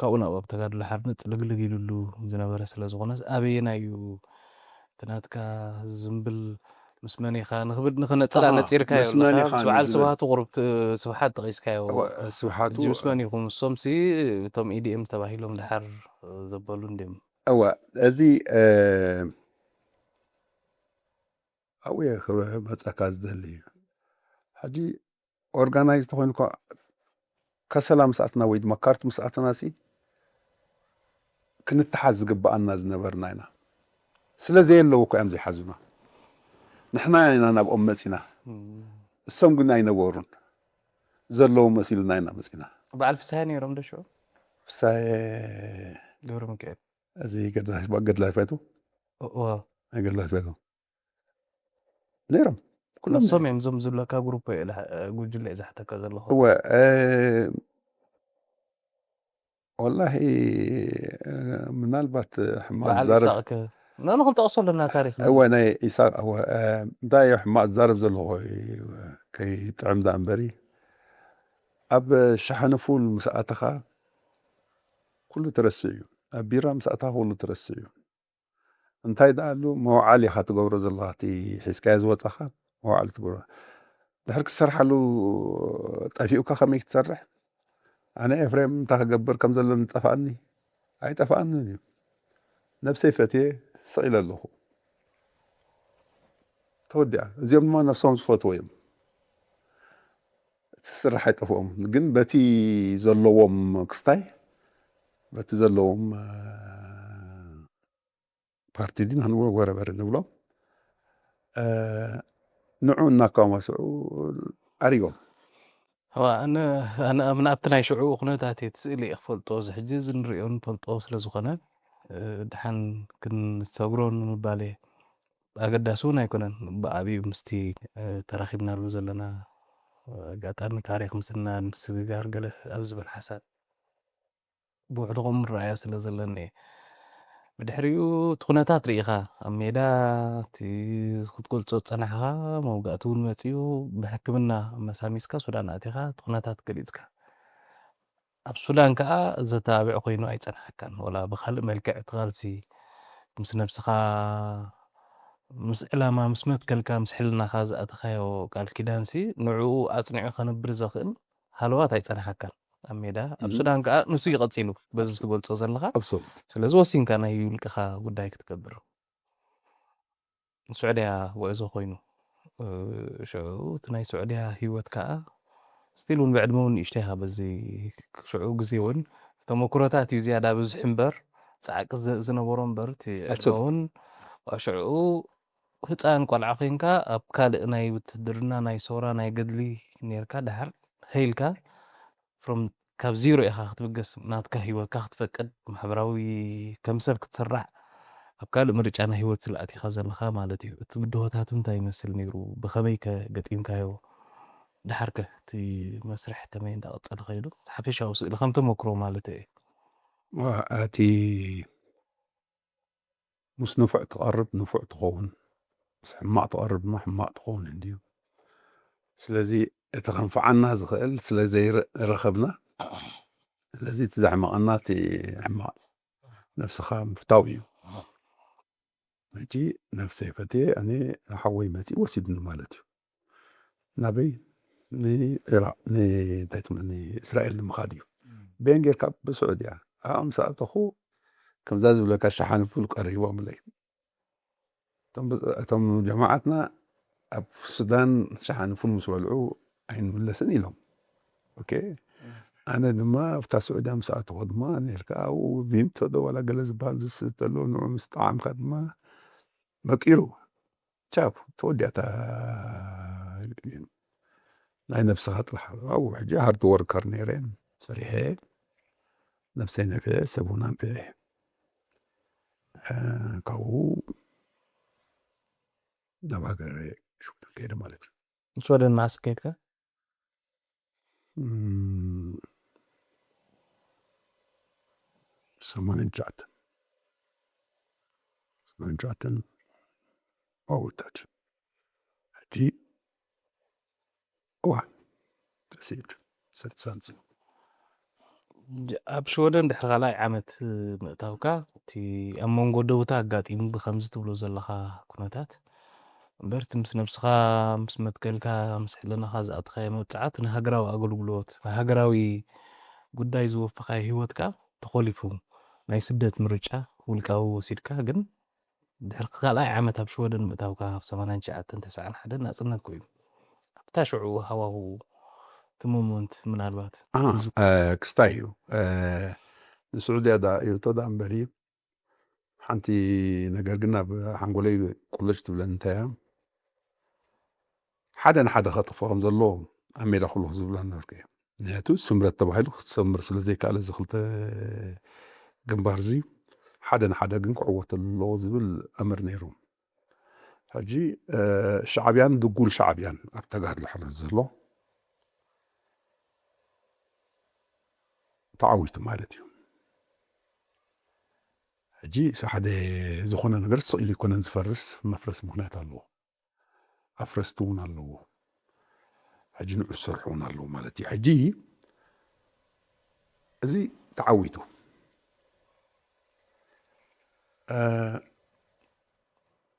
ካብኡ ናብኡ ኣብ ተጋድሎ ሓርነት ጽልግልግ ኢሉሉ ዝነበረ ስለ ዝኾነስ፣ ኣበየናይ እዩ እቲ ናትካ ዝምብል? ምስ መን ኢኻ ንኽብል ንኽነጽላ ኣሃ፣ ነጺርካዮ ምስ መን ኣለኻ። ኢኻ ምስ በዓል ንዝብል። ስብሃቱ ቁሩብ ት-፣ ስብሓት ጠቒስካዮ። እወ፣ ስብሓቱ ሕጂ ምስ መን ኢኹም? እሶምሲ እቶም ኢ ዲ ኤም ተባሂሎም ድሓር ዘበሉ እንድዮም። እወ፣ እዚ፣ እ፣ ኣብኡ እየ ክመጸካ ዝደሊ እዩ። ሕጂ ኦርጋናይዝ ተኾይኑ እኳ ከሰላ ምስ ኣትና ወይ ድማ ካርቱም ምስ ኣትና ሲ ክንተሓዝ ዝግብኣና ዝነበርና ኢና። ስለ ዘየለዉ እኮ እዮም ዘይሓዙና። ንሕና ኢና ናብኦም መጺና። እም። እሶም ግን ኣይነበሩን። ዘለዉ መሲሉና ኢና መጺና። በዓል ፍስሃየ ነይሮም ዶ ሽዑ? ፍስሃየ ገብረ ሚካኤል። እዚ ገድላ-፣ ገድላይ ፋይቱ? እ-፣ እወ። ናይ ገድላይ ፋይቱ። ነይሮም። ኩሎም ነሶም ነይሮም። እዮም እዞም ዝብለካ ግሩፕ እየ ኢለ፣ እ፣ ጉጅለ እየ ዝሓተካ ዘለኹ። እወ፣ እ፣ ወላሂ፣ እ፣ ምናልባት ሕማቕ በዓል ዝዛረብ ይስሐቅ ከ? ንዕኡ ክንጠቕሶ ኣለና ታሪኽ። እወ፣ ናይ ይስሐቅ፣ እወ፣ እ፣ እንታይ እዩ ሕማቕ ዝዛረብ ዘለኹ፣ እ፣ ከይጥዕም ደኣ እምበሪ፣ ኣብ ሻሓነ ፉል ምስ ኣተኻ ኩሉ ትረስዕ እዩ። ኣብ ቢራ ምስ ኣተኻ ኩሉ ትረስዕ እዩ። እንታይ ደኣ ኣሉ መውዓሊ ኢኻ ትገብሮ ዘለኻ፣ እቲ ሒዝካዮ ዝወጻኻ መውዓሊ ትገብሮ። ድሕር ክትሰርሓሉ ጠፊኡካ ከመይ ክትሰርሕ? ኣነ ኤፍሬም እንታይ ክገብር ከም ዘለኒ ጠፍኣኒ? ኣይጠፍኣንን እዩ። ነብሰይ ፈትየ ስቕ ኢለ ኣለኹ። ተወዲኣ። እዚኦም ድማ ነብሶም ዝፈትዎ እዮም። እቲ ስራሕ ኣይጠፍኦም። ግን በቲ ዘለዎም ክስታይ፣ በቲ ዘለዎም፣ እ፣ ፓርቲ ዲና ንወረበር ንብሎም ንዑ እናካማስዑ ኣሪጎም። ኣነ ኣብቲ ናይ ሽዑ ኩነታት እየ እቲ ስእሊ እየ ክፈልጦ፣ እዚ ሕጂ እዚ ንሪኦ ንፈልጦ ስለ ዝኾነ ድሓን ክንሰግሮ ንምባል እየ። ኣገዳሲ እውን ኣይኮነን። ብዓብዩ ምስቲ ተራኺብናሉ ዘለና ኣጋጣሚ ታሪኽ ምስናድ ምስግጋር ገለ ኣብ ዝብል ሓሳብ ብውሕዱ ከምኡ ራእያ ስለ ዘለኒ እየ። ብድሕሪኡ እቲ ኩነታት ርኢኻ ኣብ ሜዳ እቲ ክትገልጾ ዝጸናሕኻ መውጋእቲ እውን መጺኡ ብሕክምና መሳሚስካ ሱዳን ኣቲኻ እቲ ኩነታት ገሊጽካ። ኣብ ሱዳን ከኣ ዘተባብዕ ኮይኑ ኣይጸንሓካን። ወላ ብኻልእ መልክዕ እቲ ቃልሲ ምስ ነብስኻ ምስ ዕላማ ምስ መትከልካ ምስ ሕልናኻ ዝኣተኻዮ ቃል ኪዳንሲ ንዕኡ ኣጽኒዑ ከነብር ዘኽእል ሃለዋት ኣይጸንሓካን ኣብ ሜዳ ኣብ ሱዳን ከዓ ንሱ እዩ ቀጺሉ በዚ ትገልጾ ዘለኻ። ስለዚ ወሲንካ ናይ ውልቅኻ ጉዳይ ክትገብር። ስዑድያ ጉዕዞ ኮይኑ ሽዑ እቲ ናይ ስዑድያ ህይወት ከዓ ስቲል እውን ብዕድመ እውን ንእሽተይኻ በዚ ሽዑ ግዜ እውን ተመክሮታት እዩ ዝያዳ ብዙሕ እምበር ፃዕቂ ዝነበሮ እምበር እቲ ዕድመ እውን ሽዑ ህፃን ቆልዓ ኮይንካ ኣብ ካልእ ናይ ውትድርና ናይ ሰውራ ናይ ገድሊ ነርካ ድሓር ሀይልካ from ካብ ዚሮ ኢኻ ክትብገስ ናትካ ህይወትካ ክትፈቅድ ማሕበራዊ ከም ሰብ ክትስራሕ ኣብ ካልእ ምርጫ ናይ ህይወት ስለኣቲኻ ዘለኻ ማለት እዩ። እቲ ብድሆታቱ እንታይ ይመስል ነይሩ? ብኸመይ ከ ገጢምካዮ? ድሓር ከ እቲ መስርሕ ከመይ እንዳቐጸለ ከይዱ? ሓፈሻዊ ስእሊ ከም ተመክሮ ማለት እዩ። እቲ ምስ ንፉዕ ትቐርብ ንፉዕ ትኸውን፣ ምስ ሕማቕ ትቐርብ ድማ ሕማቕ ትኸውን እንድዩ። ስለዚ እቲ ከንፍዓና ዝኽእል ስለ ዘይረኸብና፣ ስለዚ እቲ ዘሕመቐና እቲ ሕማቕ ነብስኻ ምፍታው እዩ። ሕጂ ነብሰይ ፈትየ ኣነ ሓወይ መፂኡ ወሲዱኒ ማለት እዩ። ናበይ ንኢራቅ ንእስራኤል ንምኻድ እዩ። ቤን ጌርካ ብስዑድያ ኣብኣ ምስ ኣተኹ ከምዛ ዝብለካ ሸሓኒ ፉል ቀሪቦምለይ። እቶም ጀማዓትና ኣብ ሱዳን ሸሓኒ ፉል ምስ በልዑ ኣይንምለስን ኢሎም። ኦኬ ኣነ ድማ ኣብታ ስዑድያ ምስ ኣተኹ ድማ ነርካ ኣብኡ ቪምቶ ዶ ዋላ ገለ ዝበሃል ዝስተ ኣሎ ንዑ ምስ ጠዓምካ ድማ መቂሩ ቻፕ ተወዲኣታ ናይ ነብስኻ ጥራሕ ኣብኡ ሕጂ ሃርድ ወርከር ነይረ ሰሪሐ ነብሰይ ነፊዐ ሰብ እውን ኣንፊዐ ካብኡ ናብ ሃገረ ሽወደን ከይደ ማለት እዩ። ሽወደን መዓስ ከይድካ? ሰማንያን ትሽዓተን ሰማንያን ትሽዓተን ኣወታት ሕጂ እዋ ተሲድ ሰልሳን ኣብ ሽወደን ድሕሪ ካልኣይ ዓመት ምእታውካ እቲ ኣብ መንጎ ደውታ ኣጋጢሙ ብከምዚ ትብሎ ዘለኻ ኩነታት እምበር እቲ ምስ ነብስኻ ምስ መትከልካ ምስ ሕልናኻ ዝኣተኻዮ መብፅዓት ንሃገራዊ ኣገልግሎት ንሃገራዊ ጉዳይ ዝወፈኻዮ ህይወትካ ተኾሊፉ ናይ ስደት ምርጫ ውልቃዊ ወሲድካ ግን ድሕሪ ካልኣይ ዓመት ኣብ ሽወደን ምእታውካ ኣብ ሰማንያን ትሽዓተን ተስዓን ሓደን ናፅነት ኮይኑ ኣብታ ሽዑ ሃዋሁ እቲ ሞመንት ምናልባት ክስታይ እዩ ንስዑድያ ዳ ኢርቶ ዳ እምበር እዩ ሓንቲ ነገር ግን ኣብ ሓንጎለይ ቁልጭ ትብለኒ እንታይ እያ ሓደ ንሓደ ከጥፍኦም ዘለዎ ኣብ ሜዳ ኩሉ ዝብሎ ነበርኩ እየ ምክንያቱ ስምረት ተባሂሉ ክትሰምር ስለ ዘይከኣለ እዚ ክልተ ግንባር እዚ ሓደ ንሓደ ግን ክዕወተሉ ኣለዎ ዝብል ኣምር ነይሩ ሕጂ ሻዕብያን ድጉል ሻዕብያን ኣብ ተጋድሎ ሕረት ዘሎ ተዓዊቱ ማለት እዩ ሕጂ ሓደ ዝኾነ ነገር ስቕ ኢሉ ይኮነን ዝፈርስ መፍረስ ምክንያት ኣለዎ ኣፍረስቲ እውን ኣለዎ ሕጂ ንዑ ዝሰርሑ እውን ኣለዉ ማለት እዩ ሕጂ እዚ ተዓዊቱ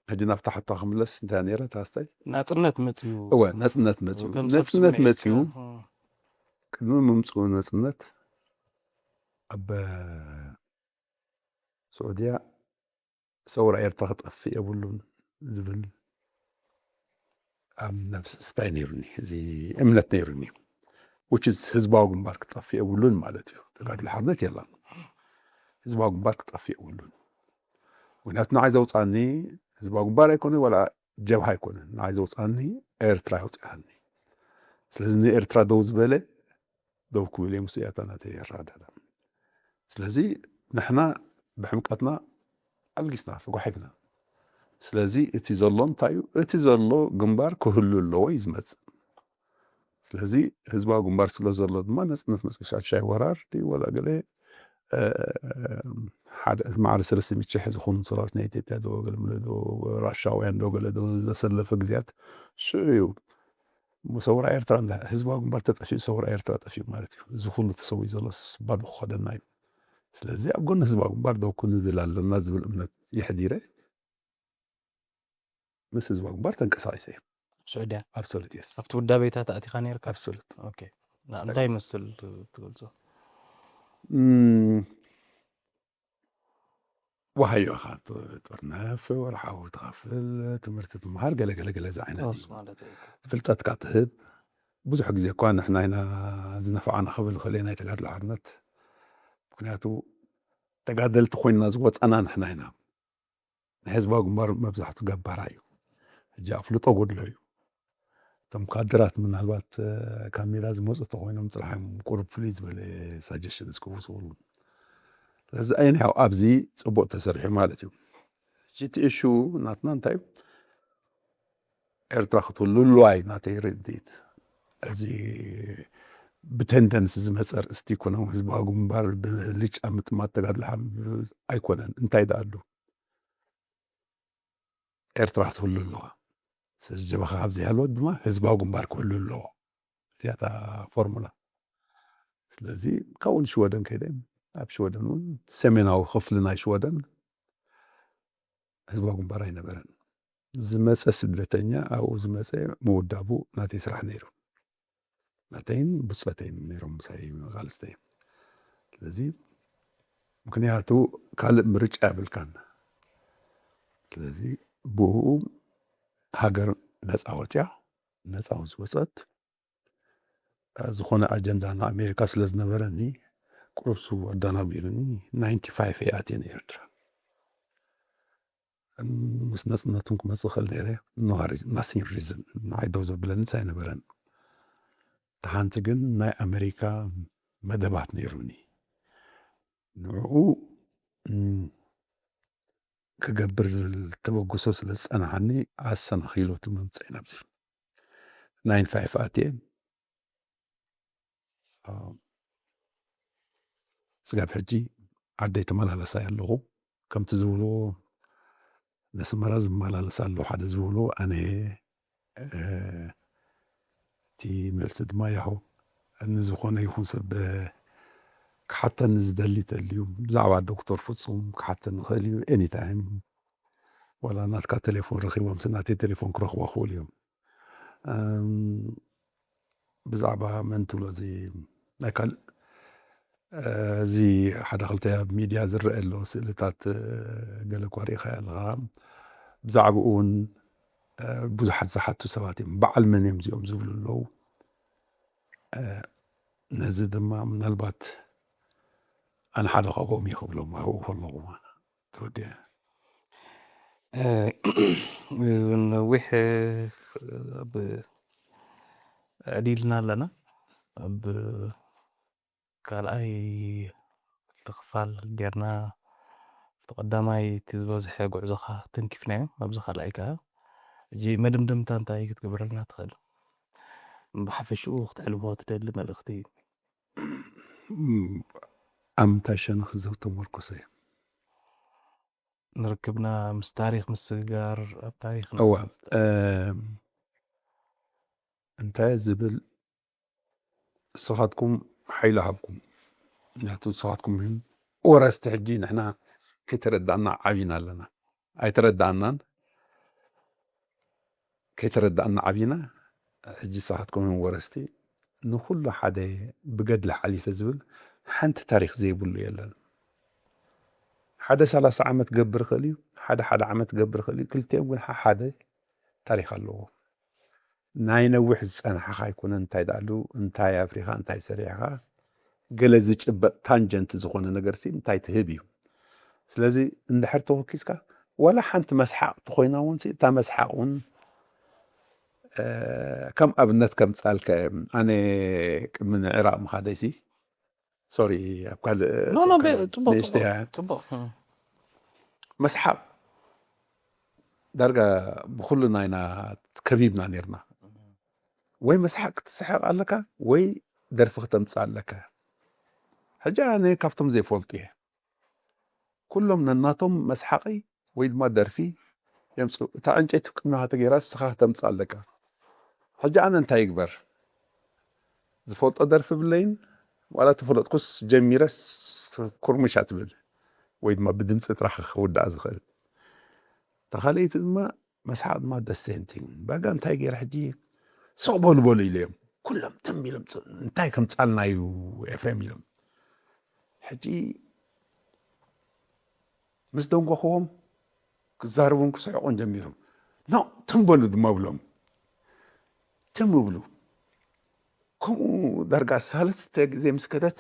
ሕጂ ናብታ ሕቶ ክምለስ እንታይ ነረ ታስታይ ናፅነት መፅዩ እወ ናፅነት መፅዩ ናፅነት መፅዩ ቅድሚ ምምፅኡ ናፅነት ኣብ ስዑድያ ሰውራ ኤርትራ ክጠፍእ የብሉን ዝብል ኣብ ነብስ ስታይ ነይሩኒ እዚ እምነት ነይሩኒ which is ህዝባዊ ግንባር ክጠፍእ የብሉን ማለት እዩ ተጋድሎ ሓርነት የላን ህዝባዊ ግንባር ክጠፍእ የብሉን ምክንያቱ ንዓይ ዘውፃኒ ህዝባዊ ግንባር ኣይኮነ፣ ዋላ ጀብሃ ኣይኮነ፣ ንዓይ ዘውፃኒ ኤርትራ የውፅኣኒ። ስለዚ ንኤርትራ ደው ዝበለ ደው ክብል እየ፣ ምስ እያታ ናተይ የረዳዳ። ስለዚ ንሕና ብሕምቀትና ኣልጊስና፣ ፈጓሒብና። ስለዚ እቲ ዘሎ እንታይ እዩ? እቲ ዘሎ ግንባር ክህሉ ኣለዎ እዩ ዝመጽእ። ስለዚ ህዝባዊ ግንባር ስለ ዘሎ ድማ ነጽነት መጽ-፣ ሻድሻይ ወራር ድዩ ወላ ገለ፣ እ፣ ሓደ ማዕረ ሰለስተ ሚእቲ ሺሕ ዝኾኑ ሰራዊት ናይ ኢትዮጵያ ዶ ገለ ምለ ዶ ራሻውያን ዶ ገለ ዶ ዘሰለፈ ግዜያት ሽዑ እዩ። ሰውራ ኤርትራ እንዳ-፣ ህዝባዊ ግንባር ተጠፊኡ ሰውራ ኤርትራ ጠፊኡ ማለት እዩ። እዚ ኩሉ ተሰዊኡ ዘሎስ ባዶ ክኸደና እዩ። ስለዚ ኣብ ጎኒ ህዝባዊ ግንባር ደው ክንብል ኣለና ዝብል እምነት የሕዲረ ምስ ህዝባዊ ግንባር ተንቀሳቒሰ እየ። ስዑድያ? ኣብሶሉት የስ። ኣብቲ ውዳቤታት ኣቲኻ ነይርካ? ኣብሶሉት። ኦኬ። ና-፣ እንታይ ይመስል ትገልጾ? እም፣ ዋሃዮ ኢኻ ት-፣ ጥርነፍ፣ ወርሓዊ ትኸፍል፣ ትምህርቲ ትመሃር፣ ገለ ገለ ገለ እዚ ዓይነት እዩ። ኮርስ ማለት እዩ። ፍልጠትካ ትህብ። ብዙሕ ግዜ እኳ ንሕና ኢና ዝነፍዓና ክብል ይኽእል እየ ናይ ተጋድሎ ሓርነት። ምክንያቱ ተጋደልቲ ኮይንና ዝወፃና ንሕና ኢና። ናይ ህዝባዊ ግንባር መብዛሕቱ ገባራ እዩ። ሕጂ ኣፍልጦ ጎድሎ እዩ። እቶም ካድራት ምናልባት፣ እ፣ ካብ ሜዳ ዝመፁ ተኮይኖም ፅራሕ እዮም ቁሩብ ፍልይ ዝበለ ሳጀሽን ዝክውስውሉ። ስለዚ ኣይንያው ኣብዚ ፅቡቅ ተሰሪሑ ማለት እዩ። እቲ እሹ ናትና እንታይ እዩ? ኤርትራ ክትህሉ ኣለዋ እዩ ናተይ ርድኢት። እዚ ብቴንደንስ ዝመፀ ርእስቲ ይኮነ፣ ህዝባዊ ግንባር ብልጫ ምጥማት ተጋድሎ ሓም-፣ ኣይኮነን። እንታይ ደኣ ኣሉ? ኤርትራ ክትህሉ ኣለዋ። ስለዚ ጀበኻ ካብ ዘይሃለወት ድማ ህዝባዊ ግንባር ክህሉ ኣለዎ። እዚኣታ ፎርሙላ። ስለዚ ካብኡ ንሽወደን ከይደ፣ ኣብ ሽወደን እውን ሰሜናዊ ክፍሊ ናይ ሽወደን ህዝባዊ ግንባር ኣይነበረን። ዝመፀ ስደተኛ ኣብኡ ዝመፀ ምውዳቡ ናተይ ስራሕ ነይሩ። ናተይን ብፆተይን ነይሮም ምሳይ መቓልስተይ። ስለዚ ምክንያቱ ካልእ ምርጫ የብልካን። ስለዚ ብኡ ሃገር ነፃ ወፅያ፣ ነፃ እውን ዝወፀት፣ ዝኾነ ኣጀንዳ ንኣሜሪካ ስለ ዝነበረኒ ቁሩብ ስው ኣዳናቢሩኒ፣ ናይንቲ ፋይቭ እየ ኣትየ ንኤርትራ። ምስ ነፅነቱን ክመፅእ ክእል ነይረ፣ no reason፣ nothing reason፣ ንዓይ ደው ዘብለንስ ኣይነበረን። እቲ ሓንቲ ግን ናይ ኣሜሪካ መደባት ነይሩኒ። ንዕኡ፣ እም፣ ክገብር ዝብል ተበግሶ ስለ ዝጸናሓኒ ኣሰናኺሉ እቲ ምምጸይ ናብዚ። ናይን ፋይቭ ኣትየ፣ አ፣ ስጋብ ሕጂ ዓደይ ተመላለሳ ኣለኹ። ከምቲ ዝብልዎ፣ ነስመራ ዝመላለስ ኣሎ ሓደ ዝብልዎ፣ ኣነ፣ እ፣ እቲ መልሲ ድማ ያሆ፣ ንዝኾነ ይኹን ሰብ፣ እ፣ ክሓተኒ ዝደሊ ተልዩ፣ ብዛዕባ ዶክተር ፍጹም ክሓተኒ ይኽእል እዩ፣ ኤኒታይም። ዋላ ናትካ ቴሌፎን ረኺቦም፣ ናተይ ቴሌፎን ክረኽቦ ይኽእሉ እዮም። እም፣ ብዛዕባ መን ትብሎ፣ እዚ ናይ ካልእ፣ እ፣ እዚ ሓደ ክልተ ኣብ ሚድያ ዝረአ ኣሎ ስእልታት፣ እ፣ ገለ እኳ ርኢኻዮ ኣለኻ። ብዛዕባኡ እውን፣ እ፣ ብዙሓት ዝሓቱ ሰባት እዮም። በዓል መን እዮም እዚኦም ዝብሉ ኣለዉ። እ፣ ነዚ ድማ ምናልባት ኣነ ሓደ ካብኦም እየ ክብሎም ኣብኡ ከለኹ ተወዲአ። እ፣ ነዊሕ፣ እ፣ ኣብ ዕሊልና ኣለና። ኣብ ካልኣይ ክልተ ክፋል ጌርና፣ እቲ ቀዳማይ እቲ ዝበዝሐ ጉዕዞኻ ተንኪፍናዮ፣ ኣብዚ ካልኣይ ከኣ ሕጂ መደምደምታ እንታይ ክትገብረልና ትኽእል? ብሓፈሽኡ ክተሕልፎ ትደሊ መልእኽቲ? እም፣ ኣብ ምንታይ ሸነኽ ዘተመርኮሰ እዩ? ንርክብና ምስ ታሪኽ ምስግጋር፣ ኣብ ታሪኽና እዋ፣ ምስ እም፣ እንታይ ዝብል፣ ንስኻትኩም ሓይሊ ሃብኩም። ምክንያቱ ንስኻትኩም ወረስቲ፣ ሕጂ ንሕና ከይተረዳእና ዓቢና ኣለና። ኣይተረዳእናን፣ ከይተረዳእና ዓቢና። ሕጂ ንስኻትኩም ወረስቲ፣ ንኹሉ ሓደ ብገድሊ ሓሊፈ ዝብል ሓንቲ ታሪኽ ዘይብሉ የለን። ሓደ ሰላሳ ዓመት ገብር ይኽእል እዩ፣ ሓደ ሓደ ዓመት ገብር ይኽእል እዩ፣ ክልቲኦም ግን ሓደ ታሪኽ ኣለዎ። ናይ ነዊሕ ዝጸናሕኻ ኣይኮነን፣ እንታይ ደኣሉ፣ እንታይ ኣፍሪኻ፣ እንታይ ሰሪሕኻ፣ ገለ ዝጭበጥ ታንጀንት ዝኾነ ነገርሲ እንታይ ትህብ እዩ። ስለዚ እንድሕር ተወኪስካ ዋላ ሓንቲ መስሓቕ ተኾይና እውን እታ መስሓቕ እውን ከም ኣብነት ከምፃልካ እየ። ኣነ ቅድሚ ንዕራቕ ምኻደይሲ ሶሪ ኣብ ካልእ ኖ ኖ ጽቡቅ ጽቡቅ። መስሓቅ ዳርጋ ብኩልና ኢና ከቢብና ነርና። ወይ መስሓቅ ክትስሕቅ ኣለካ ወይ ደርፊ ክተምጽእ ኣለካ። ሕጂ ኣነ ካብቶም ዘይፈልጡ እየ። ኩሎም ነናቶም መስሓቂ ወይ ድማ ደርፊ የምጽኡ። እታ ዕንጨይቲ ቅድሚኻ ተገይራ ንስኻ ክተምጽእ ኣለካ። ሕጂ ኣነ እንታይ ይግበር? ዝፈልጦ ደርፊ ብለይን ዋላ ተፈለጥኩስ ጀሚረስ ኩርምሻ ትብል ወይ ድማ ብድምፂ ጥራሕ ክውዳእ ዝኽእል። እታ ካልኣይቲ ድማ መስሓቅ ድማ ደሴንቲንግ በጋ እንታይ ገይረ ሕጂ ስቕ በሉ በሉ ኢለዮም ኩሎም ትም ኢሎም እንታይ ከምፃልና እዩ ኤፍሬም ኢሎም ሕጂ ምስ ደንጎኽዎም ክዛረቡን ክስሕቁን ጀሚሮም። ኖ ትም በሉ ድማ ብሎም። ትም ይብሉ። ከምኡ ዳርጋ ሳልስተ ግዜ ምስ ከደት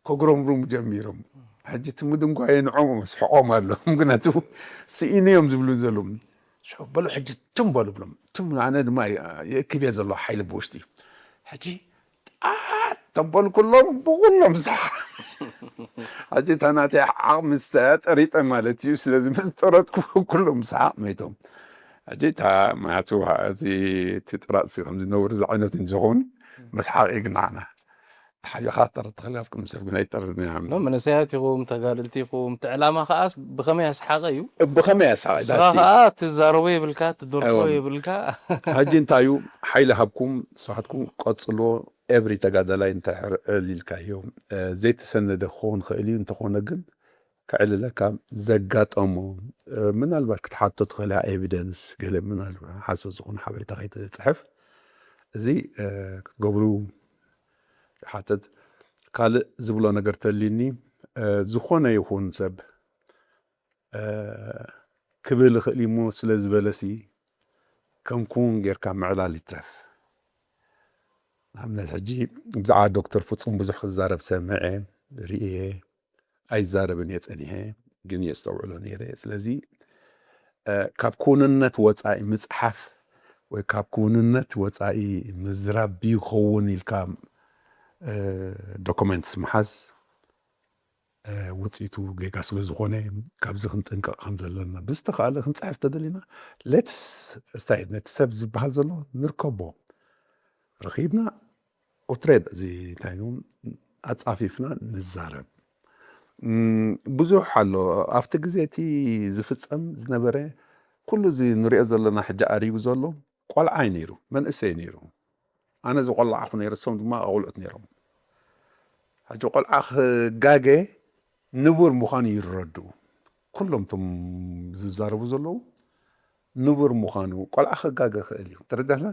ከጉረምሩሙ ጀሚሮም። ሕጂ እቲ ምድንጓየ ንዕኦም መስሕቆም ኣሎ። ምክንያቱ ስኢኑ እዮም ዝብሉ ዘለዉ። ሸው በሉ ሕጂ ትም በሉ ብሎም። ትም ኣነ ድማ ይእክብ እየ ዘሎ ሓይሊ ብውሽጢ። ሕጂ ጣጥ ተበልኩሎም ብኩሎም ሳዕ ሕጂ እታ ናተይ ዓቕሚ ተጠሪጠ ማለት እዩ። ስለዚ ምስ ጠረጥኩ ኩሎም ሳዕ መይቶም። ሕጂ እታ ምክንያቱ እዚ እቲ ጥራጥ ከምዚ ነውር ዝዓይነቱ ዝኸውን መስሓቕ እዩ ግን ንዓና ሓቢኻ ትጠርጥ ትኽእል ኣብ ቅድሚ ሰብ ግን ኣይትጠርጥን ኢና። ኖ መንእሰያት ኢኹም ተጋደልቲ ኢኹም እቲ ዕላማ ከዓስ ብኸመይ ኣስሓቐ እዩ። ብኸመይ ኣስሓቐ ንስኻ ዳሲ ከኣ ትዛረቦ የብልካ ትደርፎ እወ። የብልካ። ሕጂ እንታይ እዩ ሓይሊ ሃብኩም ንስኻትኩም ቀጽልዎ። ኤቭሪ ተጋዳላይ እንታይ ሕርዕል ኢልካዮ እ፣ ዘይተሰነደ ክኸውን ይኽእል እዩ። እንተኾነ ግን ከዕልለካ ዘጋጠሞ እ፣ ምናልባት ክትሓቶ ትኽእል ኢኻ ኤቪደንስ ገለ ምናልባት ሓሶት ዝኾነ ሓበሬታ ከይተፅሕፍ እዚ እ፣ ክትገብሩ ይሓትት። ካልእ ዝብሎ ነገር ተልዩኒ እ፣ ዝኾነ ይኹን ሰብ እ፣ ክብል ይኽእል እዩ እሞ ስለ ዝበለሲ ከም ክውን ጌርካ ምዕላል ይትረፍ። ንኣብነት ሕጂ ብዛዕባ ዶክተር ፍጹም ብዙሕ ክዛረብ ሰምዐ ርእየ ኣይዛረብን እየ ጸኒሐ ግን የስተውዕሎ ነይረ። ስለዚ እ፣ ካብ ክውንነት ወጻኢ ምጽሓፍ ወይ ካብ ክውንነት ወጻኢ ምዝራብ ይኸውን ኢልካ እ፣ ዶኩመንትስ ምሓዝ ውፅኢቱ ጌጋ ስለ ዝኾነ ካብዚ ክንጥንቀቕ ከም ዘለና ብዝተኻእለ ክንፅሕፍ ተደሊና ሌትስ ስታይ ነቲ ሰብ ዝበሃል ዘሎ ንርከቦ ረኺብና ኦትሬድ እዚ እንታይ ኣፃፊፍና ንዛረብ ብዙሕ ኣሎ ኣብቲ ግዜ እቲ ዝፍፀም ዝነበረ ኩሉ እዚ ንሪኦ ዘለና ሕጂ ኣሪጉ ዘሎ ቆልዓ እዩ ነይሩ መንእሰይ ነይሩ ኣነ ዝቆላዕኹ ነይረ እሶም ድማ ኣቑልዑት ነይሮም ሕጂ ቆልዓ ክጋገ ንቡር ምዃኑ ይረድኡ ኩሎም ቶም ዝዛረቡ ዘለዉ ንቡር ምዃኑ ቆልዓ ክጋገ ክእል እዩ ተረዳለ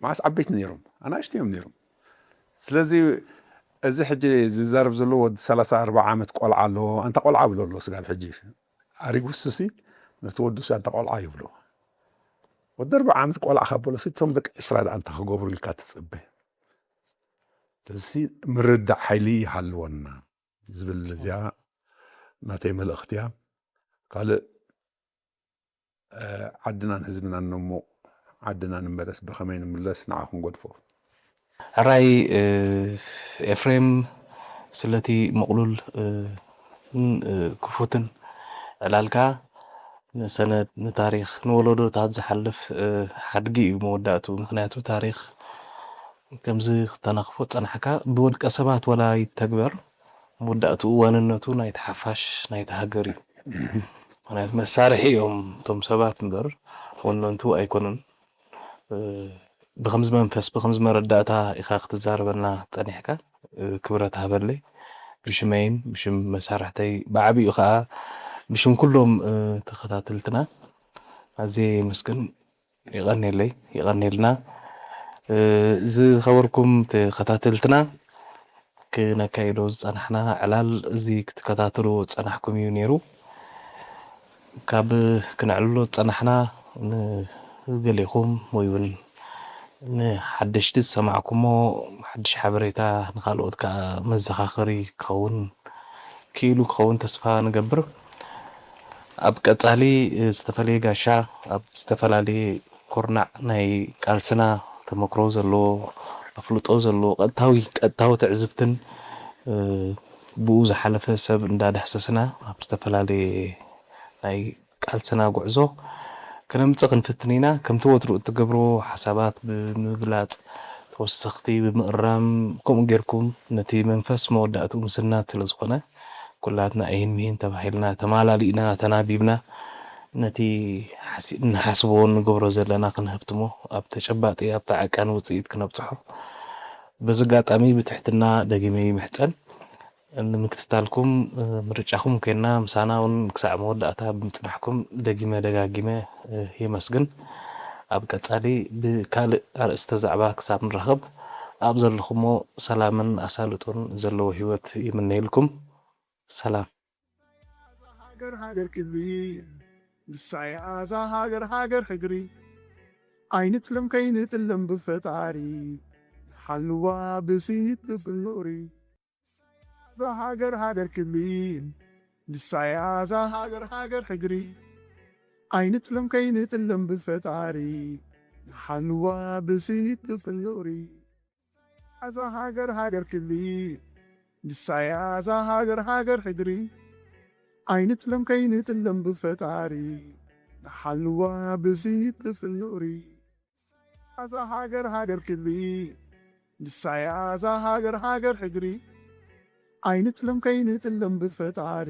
መዓስ ዓበይቲ ነይሮም ኣናእሽቲ እዮም ነይሮም ስለዚ እዚ ሕጂ ዝዛረብ ዘሎ ወዲ ሰላሳ ኣርባ ዓመት ቆልዓ ኣሎ ኣንታ ቆልዓ ብሎ ኣሎ ስጋብ ሕጂ ኣሪጉ ሱሲ ነቲ ወዲ ሱ ኣንታ ቆልዓ ይብሎ ወዲ ኣርባ ዓመት ቆልዓ ካብ በሎ ሲ እቶም ደቂ ዕስራ ደኣ እንታይ ክገብሩ ኢልካ ትፅበ ስለዚ ምርዳእ ሓይሊ ይሃልወና ዝብል እዚኣ ናተይ መልእኽቲ እያ ካልእ ዓድናን ህዝብናን ነሞ ዓድና ንመለስ ብኸመይ ንምለስ ንዓ ክንገድፎ ሕራይ ኤፍሬም ስለቲ ምቕሉል ክፉትን ዕላልካ ንሰነድ ንታሪኽ ንወለዶታት ዝሓልፍ ሓድጊ እዩ መወዳእቱ ምክንያቱ ታሪኽ ከምዚ ክተናኽፎ ዝፀናሕካ ብወድቀ ሰባት ወላ ይተግበር መወዳእትኡ ዋንነቱ ናይቲ ሓፋሽ ናይቲ ሃገር እዩ ምክንያቱ መሳርሒ እዮም እቶም ሰባት እምበር ወነንቱ ኣይኮኑን ብከምዚ መንፈስ ብከምዚ መረዳእታ ኢካ ክትዛረበና ፀኒሕካ ክብረት ሃበለይ ብሽመይን ብሽም መሳርሕተይ ብዓብኡ ከዓ ብሽም ኩሎም ተኸታተልትና ኣዝየ የመስግን ይቐንየለይ ይቐንየልና ዝኸበርኩም ተኸታተልትና ክነካይዶ ዝፀናሕና ዕላል እዚ ክትከታተልዎ ዝፀናሕኩም እዩ ነይሩ ካብ ክነዕልሎ ዝፀናሕና ንገሌኹም ወይ እውን ንሓደሽቲ ዝሰማዕኩሞ ሓድሽ ሓበሬታ ንካልኦት ከዓ መዘኻኸሪ ክኸውን ክኢሉ ክኸውን ተስፋ ንገብር ኣብ ቀጻሊ ዝተፈለየ ጋሻ ኣብ ዝተፈላለየ ኩርናዕ ናይ ቃልስና ተመክሮ ዘለዎ ኣፍልጦ ዘለዎ ቀጥታዊ ቀጥታዊ ትዕዝብትን ብኡ ዝሓለፈ ሰብ እንዳዳህሰስና ኣብ ዝተፈላለየ ናይ ቃልስና ጉዕዞ ክነምጽእ ክንፍትን ኢና። ከምቲ ወትሩ እትገብሮ ሓሳባት ብምግላጽ ተወሰኽቲ ብምእራም ከምኡ ጌርኩም ነቲ መንፈስ መወዳእትኡ ምስናት ስለ ዝኾነ ኩላትና እሂን ምሂን ተባሂልና ተማላሊእና ተናቢብና ነቲ ንሓስቦ ንገብሮ ዘለና ክንህብትሞ ኣብ ተጨባጢ ኣብቲ ዓቃኒ ውፅኢት ክነብፅሖ በዚ ኣጋጣሚ ብትሕትና ደጊመ ይምሕፀን። ንምክትታልኩም ምርጫኹም ኮይና ምሳና እውን ክሳዕ መወዳእታ ብምፅናሕኩም ደጊመ ደጋጊመ የመስግን። ኣብ ቀፃሊ ብካልእ ኣርእስተ ዛዕባ ክሳብ ንራኸብ ኣብ ዘለኹሞ ሰላምን ኣሳልጦን ዘለዎ ህይወት ይምነየልኩም። ሰላም። ሃገር ሃገር ክብሪ ንሳያ እዛ ሃገር ሃገር ሕድሪ ኣይንጥለም ከይንጥለም ብፈጣሪ ሓልዋ ብስኒት ፍልሪ እዛ ሃገር ሃገር ክብሪ ንሳያ እዛ ሃገር ሃገር ሕድሪ ኣይንጥለም ከይንጥለም ብፈጣሪ ሓልዋ ብስኒት ፍልሪ እዛ ሃገር ሃገር ክብሪ ንሳያ እዛ ሃገር ሃገር ሕድሪ ኣይንጥለም ከይንጥለም ብፈጣሪ ንሓልዋ ብስኒት ፍልሪ እዛ ሃገር ሃገር ክብሪ ንሳያ እዛ ሃገር ሃገር ሕድሪ ኣይንጥለም ከይንጥለም ብፈጣሪ